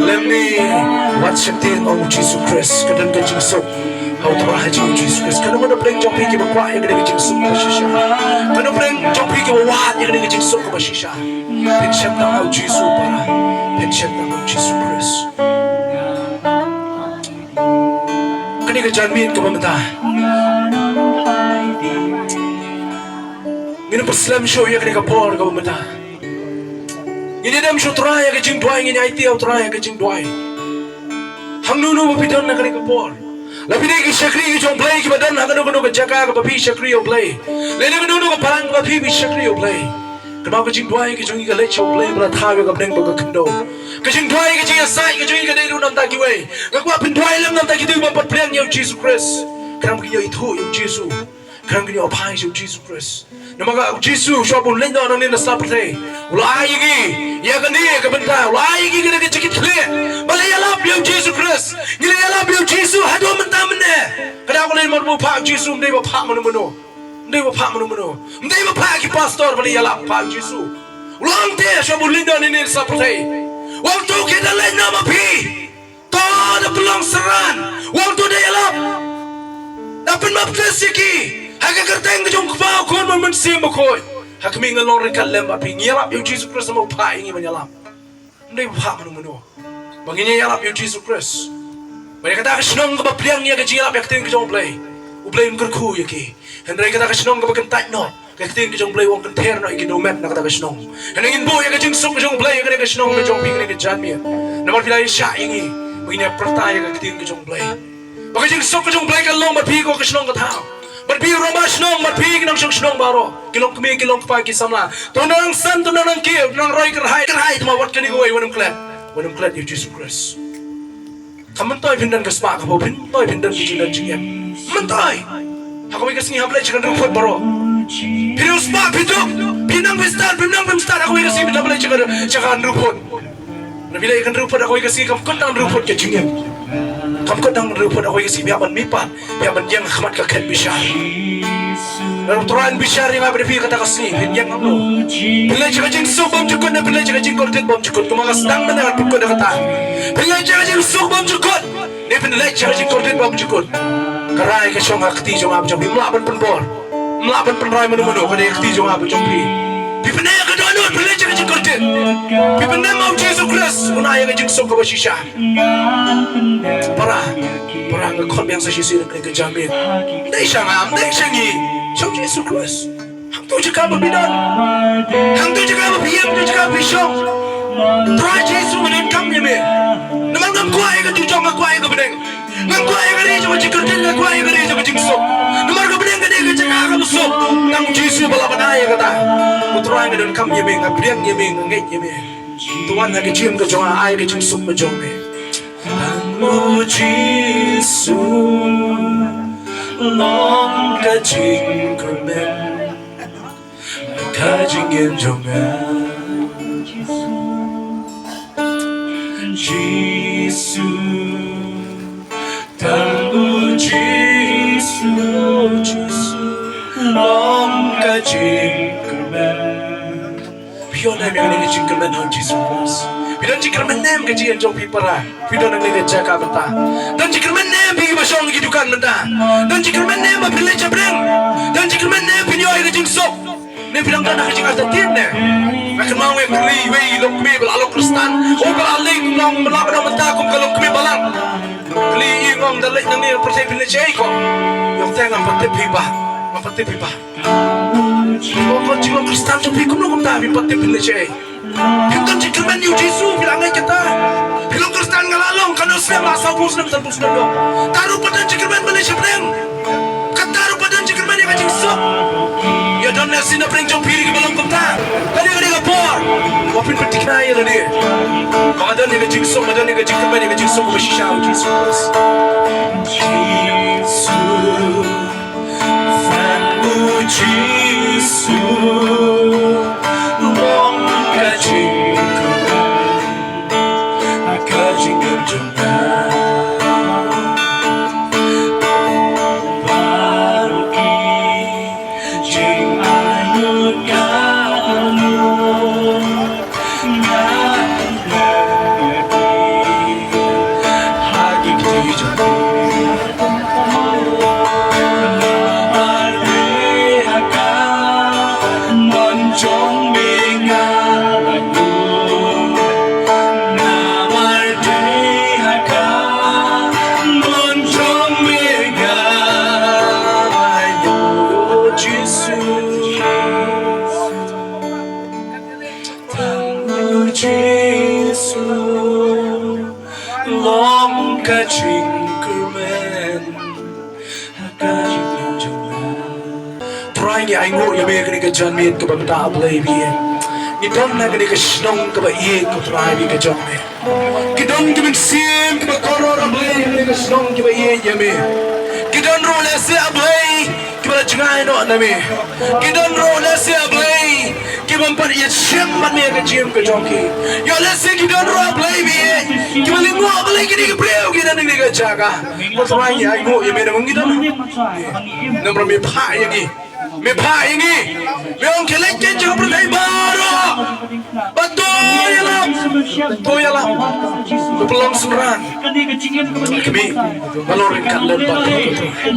lymne wat sheptieng, ong u Jisu Khrist. Ka don ka jingsuk ha u Trai ha jong u Jisu Khrist. Katno ngut na pdeng jong phi kiba kwah ïa kane ka jingsuk kaba shisha? Katno pdeng jong phi kiba wad ïa kane ka jingsuk kaba shisha? Phin shem tang ha u Jisu para, phin shem tang ha u Jisu Khrist. Kane ka janmiet kaba mynta ngin ym pyrslem shuh ïa kane ka por kaba mynta. Ngin ïadem sha u Trai ïa ka jingduwai, ngin ïa aiti ïa u Trai ïa ka jingduwai. Hangno hangno ba phi don ha kane ka por, la phi dei ki shakri ki jong u Blei kiba don ha kano kano ka jaka kaba phi shakri ïa u Blei, lane kano kano ka balang kaba phi phi shakri ïa u Blei. Kynmaw ka jingduwai ka jong ngi ka leit sha u Blei ba la thaw ïa ka bneng bad ka khyndew. Ka jingduwai ka jingïasaid ka jong ngi ka dei ruh na bynta kiwei. Nga kwah phin duwai lem na bynta kito kiba pat pdiang ïa u Jisu Khrist. Khnang ba kin ïoh ithuh ïa u Jisu, khnang ba kin ïoh phai sha u Jisu Khrist. Namar ka u Jisu shuwa ba un leit noh nangne na sla pyrthei, u la ai ïa ngi ïa kane ka bynta, u la ai ïa ngi kane ka jingkitkhlieh ba la ïalap ïa u Jisu Khrist. Ngi la ïalap ïa u Jisu haduh mynta mynne. Ka daw ka leit, namar ba u phah u Jisu, ym dei ba phah mano mano. Ym dei ba phah mano mano. Ym dei ba phah ki pastor ba la ïalap, phah u Jisu. U la ong te shuwa ba un leit noh nangne na sla pyrthei, u ong to ki da leit noh ma phi. To da pynlong synran. U ong to da ïalap, da pynbaptis ïa ki ha ka kyrteng ka jong u Kpa, u Khun bad u Mynsiem Bakhuid. Ha khmih ngan long ryngkat lem bad phi. Ngi ïalap ïa u Jisu Khrist namar u phah ïa ngi ban ïalap. Ym dei ba phah mano mano. Ba ngin ïa ïalap ïa u Jisu Khrist. Ba ïa kata ka shnong kaba pdiang ïa ka jingïalap ïa ka ktien ka jong u Blei, u Blei un kyrkhu ïa ki. Hynrei kata ka shnong kaba kyntait noh, ka ktien ka jong u Blei u ong, kynter noh ïa ki dewmet na kata ka shnong. Hynrei ngin buh ïa ka jingsuk ka jong u Blei ïa kane ka shnong ka jong phi kane ka janmiet. Namar phi la ïaishah ïa ngi ba ngin ïa pyrta ïa ka ktien ka jong u Blei. Ba ka jingsuk ka jong u Blei kan long bad phi ko ka shnong ka thaw. Bad phi u rangbah shnong, bad phi ki nongshong shnong baroh, ki longkmie ki longkpa ki samla, to nang san, to nang kiew, to nang roi kyrhai kyrhai, tangba wat kane kawei wat nym klet. Wat nym klet ïa u Jisu Khrist. Kam myntoi phin don ka spah ka phew, phin myntoi phin don ka jingdon jingem. Myntoi. Ha kawei ka sngi hap leit sha ka hynriew phut baroh. Phi riewspah phi duk, phi nang phi stad, phi nang phi stad, ha kawei ka sngi phin hap leit sha ka, sha ka hynriew phut. Hynrei phi leit ka hynriew phut, ha kawei ka sngi kam kut tang hynriew phut ka jingim. Kam kut tang hynriew phut, ha kawei ka sngi phi hap ban mihpat, phi hap ban ïeng ha khmat ka khet bishar. Lada u Trai un bishar ïa nga bad ïa phi kata ka sngi, phin ïeng kumno? Phin leit sha ka jingsuk bymjukut ne phin leit sha ka jingkordit bymjukut? Kumba nga sdang mynne ngan pynkut ïa kata. Phin leit sha ka jingsuk bymjukut ne phin leit sha ka jingkordit bymjukut? Ka rai ka shong ha ka kti jong nga bad jong phi. Ym lah ban pynbor, ym lah ban pynrai mano mano, ka dei ka kti jong nga bad jong phi. Phi pynneh ïa ka dohnud, phin leit sha ka jingkordit? Phi pynneh ma u Jisu Khrist, un ai ïa ka jingsuk kaba shisha? Para, para, nga khot biang sa shisien ha kane ka janmiet. Ym dei sha nga, ym dei sha ngi, sha u Jisu Khrist. Hangto jaka ba phi don, hangto jaka ba phi ïeng, hangto jaka ba phi shong, Trai Jisu nga donkam ïa me. Namar ngam kwah ïa ka dujok, nga kwah ïa ka bneng. Ngam kwah ïa ka ri jong ka jingkordit, nga kwah ïa ka ri jong ka jingsuk. Namar ka bneng ka dei ka jaka kaba suk. Tang u Jisu ba lah ban ai ïa kata. Ko Trai nga donkam ïa me, nga pdiang ïa me, nga ngeit ïa me. To wan ha ka jingim ka jong nga, ai ka jingsuk ka jong me. Tang u Jisu long ka jingkyrmen ka jingim jong nga. Jisu, tang u Jisu, Jisu, long ka jingkyrmen. Phi don ne em ïa kane ka jingkyrmen ha u Jisu Khrist? Phi don jingkyrmen ne em ha ka jingim jong phi para? Phi don ha kane ka jaka mynta? Don jingkyrmen ne em phi kiba shong ha ki dukan mynta? Don jingkyrmen ne em ba phi leit sha pdeng? Don jingkyrmen ne em phi ïoh ïa ka jingsuk? Ne phi dang don ha ka jingartatien ne? Nga kynmaw nga kylli iwei i longkmie ba la long Khristan, oh, ba la leit kum long, ba la long mynta kum ka longkmie balang. Kylli i, nga ong, da leit nangne pyrthei phin leit shaei ko? Ïa, te ngam pat tip hi ba, ngam pat tip hi ba. Ko, ko jinglong Khristan jong phi kumno kumta phi pat tip phin leit shaei? Phi don jingkyrmen ïa u Jisu, phi la ngeit kata? Phi long Khristan, nga la long, katno snem, la sawphew snem, sanphew snem long. Tang ruh pat don jingkyrmen ban leit sha pdeng. Kata ruh pat don jingkyrmen ïa ka jingsuk. Ïa, don lehse na pdeng jong phi ruh kiba long kumta. Kane, kane ka por ba phin pynthikna ïa lade ba ka don ïa ka jingsuk, ka don ïa ka jingkyrmen ïa ka jingsuk kaba shisha ha u Jisu Khrist. Jisu. Fan u Jisu, long ka jingkyrmen ha ka jingim jong nga. Baroh ki jingangnud ka lut. Tang u Jisu, long ka jingkyrmen ha ka jingim jong nga. Trai, ngi ainguh ïa me kane ka janmiet kaba mynta, A Blei, ba ngi don ha kane ka shnong kaba ïeit, ko Trai, ba ka jong me. Ki don ki mynsiem kiba kordor, A Blei, ha kane ka shnong kiba ïeit ïa me. Ki don ruh lehse, A Blei, kiba la jngai noh na me. Ki don ruh lehse, A Blei, ki bym pat ïashem bad me ha ka jingim ka jong ki. Ïa, lehse ki don ruh, A Blei, ba ïeit, kiba lyngngoh, A Blei, kine ki briew ki don ha kane ka jaka. Ko Trai, ngi ainguh ïa me namar ngi don. Namar me phah ïa ngi. Me phah ïa ngi. Me ong, khie leit kein sha ka pyrthei baroh. Bad to ïalam, to ïalam. To pynlong synran. Kmie, ba long ryngkat lem bad me.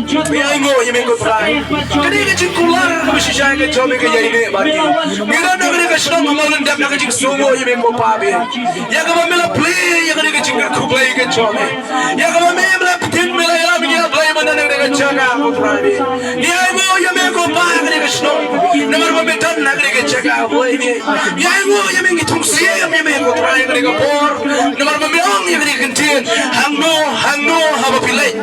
Ngi ainguh ïa me, ko Trai. Kane ka jingkular kaba shisha ka jong me ka ïaineh bad ngi. Ngi don ha kane ka shnong, kumno ngin dep na ka jingsngewnguh ïa me, ko Pa, ba ïeit. Ïa kaba me la plie ïa kane ka jingkyrkhu Blei ka jong me. Ïa kaba me la pdiang, me la ïalam ïa ngi, A Blei, ban don ha kane ka jaka, ko Trai. Ngi ainguh ïa me, ko Pa, ha kane ka shnong. Namar ba me don ha kane ka jaka, A Blei. Ngi ainguh ïa me, ngi thung siem ïa me, ko Trai, ha kane ka por. Namar ba me ong ïa kane ka ktien, hangno hangno haba phi leit,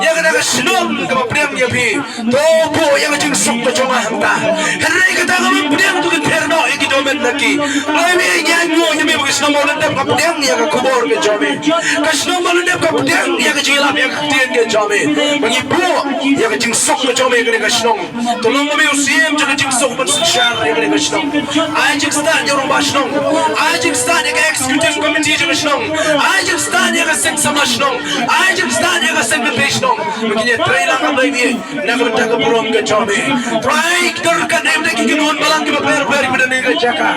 ïa kane ka shnong kaba pdiang ïa phi. To buh ïa ka jingsuk ka jong nga hangta. Hynrei kata kaba pdiang to kin pher noh ïa ki dohmed na ki. Blei, ngi ainguh ïa me ba ka shnong Mawlyndep ka pdiang ïa ka khubor ka jong me. Ka shnong Mawlyndep ka pdiang ïa ka jingïalap ïa ka ktien ka jong me. Ba ngi buh ïa ka jingsuk ka jong me ha kane ka shnong. To long ma me u syiem jong ka jingsuk ban synshar ïa kane ka shnong. Ai jingstad ïa u rangbah shnong. Ai jingstad ïa ka executive committee jong ka shnong. Ai jingstad ïa ka seng samla shnong. Ai jingstad ïa ka seng kynthei shnong. Ba kin ïatrei lang, A Blei, na ka bynta ka burom ka jong me. Trai, ki don ryngkat ne em de ki kynhun balang kiba pher pher kiba don ha kane ka jaka.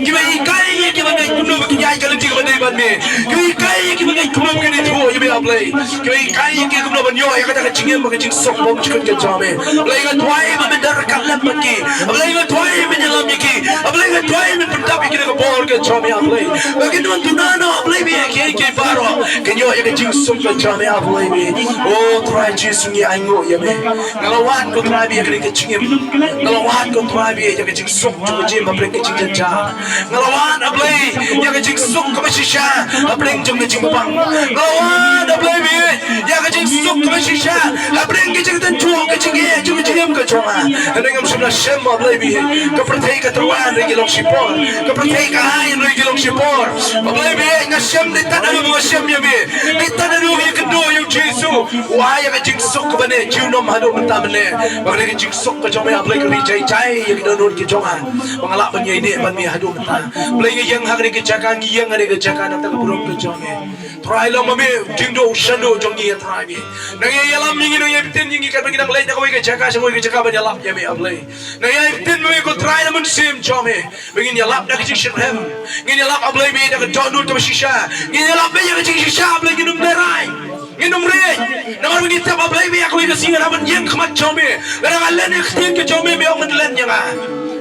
Kiba hikai ïa kiba ngeit kumno ba kin ïaid ka lynti kaba dei bad me. Kiba hikai ïa kiba ngeit kumno ba kin ïathuh ïa me, A Blei. Kiba hikai ïa ki kumno ban ïoh ïa kata ka jingim bad ka jingsuk bymjukut ka jong me. Blei, nga duwai ba men don ryngkat lem bad ki. Blei, nga duwai ba men ïalam ïa ki. Blei, nga duwai ba men pyndap ïa ki da ka bor ka jong me, A Blei. Ba kin wan duna noh, A Blei, ba ïa ki, ïa ki baroh kin ïoh ïa ka jingsuk ka jong me, A Blei, ba. O Trai Jisu, ngi ainguh ïa me. Nga la wad, ko Trai, ba ïa kane ka jingim. Nga la wad, ko Trai, ba ïa ka jingsuk jong ka jingim hapdeng ka jingjynjar. Nga la wad, A Blei, ïa ka jingsuk kaba shisha hapdeng jong ka jingbabang. Nga la wad, A Blei, ba ïa ka jingsuk kaba shisha hapdeng ka jingtynjuh, ka jingeh jong ka jingim ka jong nga. Hynrei ngam shym Shem, A Blei, bad ka pyrthei ka tyrwa hynrei ki long shipor. Ka pyrthei ka ai hynrei ki long shipor. A Blei, bad nga shem, dei tad haduh ba nga shem ïa me. Dei tad haduh ïa ka kyndoh ïa u Jisu. Wai ïa ka jingsuk kaba neh junom haduh mynta mynne. Ba ka dei ka jingsuk ka jong me, A Blei, ka ri jai jai ïa ka dohnud ka jong nga. Ba nga lah ban ïaineh bad me haduh mynta. Blei, nga ïeng ha kane ka jaka, nga ïeng ha kane ka jaka na ka bynta ka burom ka jong me. Trai, long ma me u jingduh u shynduh jong ngi, A Trai, bad nang ïa ïalam ïa ngi, nang ïa btin ïa ngi katba ngi dang leit na kawei ka jaka sha kawei ka jaka ban ïalap ïa me, A Blei. Nang ïa btin ma me ko Trai na mynsiem jong me. Ba ngin ïalap da ka jingshitrhem. Ngin ïalap, A Blei, bad da ka dohnud kaba shisha. Ngin ïalap bad ïa ka jingshisha, A Blei, ngin ym lehraiñ. Ngin ym riej. Namar ba ngi tip, A Blei, bad ïa kawei ka sngi nga hap ban ïeng khmat jong me. Lada nga len ïa ka ktien ka jong me, me ong men len ïa nga.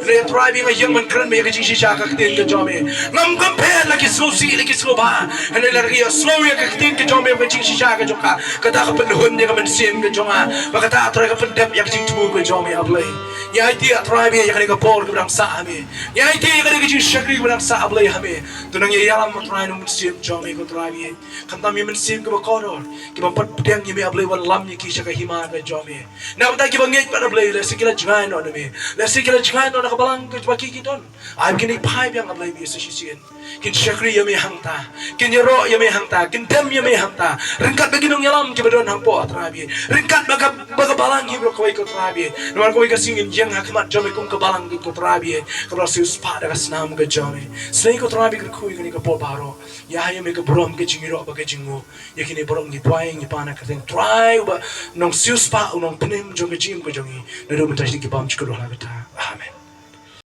Hynrei A Trai, bad nga ïeng ban kren bad ïa ka jingshisha ka ktien ka jong me. Ngam compare la ki sngewsih la ki sngewbha. Hynrei lada ka ïasngew ïa ka ktien ka jong me, ka jingshisha ka jong ka, kata ka pynhun ïa ka mynsiem ka jong nga. Bad kata, A Trai, ka pyndep ïa ka jingthmu ka jong me, A Blei. Ngi aiti, A Trai, bad ïa kane ka por kaba dang sah ha me. Ngi aiti ïa kane ka jingshakri kaba dang sah, A Blei, ha me. To nang ïa ïalam, A Trai, na mynsiem jong me ko Trai, bad khamtam ïa mynsiem kiba kordor, kiba pat pdiang ïa me, A Blei, wan lam ïa ki sha ka hima ka jong me. Na ka bynta kiba ngeit pat, A Blei, lehse ki la jngai noh na me. Lehse ki la jngai noh na ka balang kaba ki ki don. Ai ba kin ïa phai biang, A Blei, bad sa shisien kin shakri ïa me hangta. Kin ïaroh ïa me hangta. Kin dem ïa me hangta. Ryngkat bad ki nongïalam kiba don hapoh, A Trai, bad ryngkat bad ka, bad ka balang hi baroh kawei ko Trai, bad namar kawei ka sngi ngin ïeng ha khmat jong me kum ka balang ko Trai, bad kaba la siewspah da ka snam ka jong me. Sa ko Trai, bad kyrkhu ïa kane ka por baroh. Ïa ïa me ka burom, ka jingïaroh bad ka jingnguh. Ïa kine baroh ngi duwai, ngi pan ha ka kyrteng Trai uba nongsiewspah, u nongpynim jong ka jingim ka jong ngi. Naduh mynta sha ki bymjukut hala kata. Amen.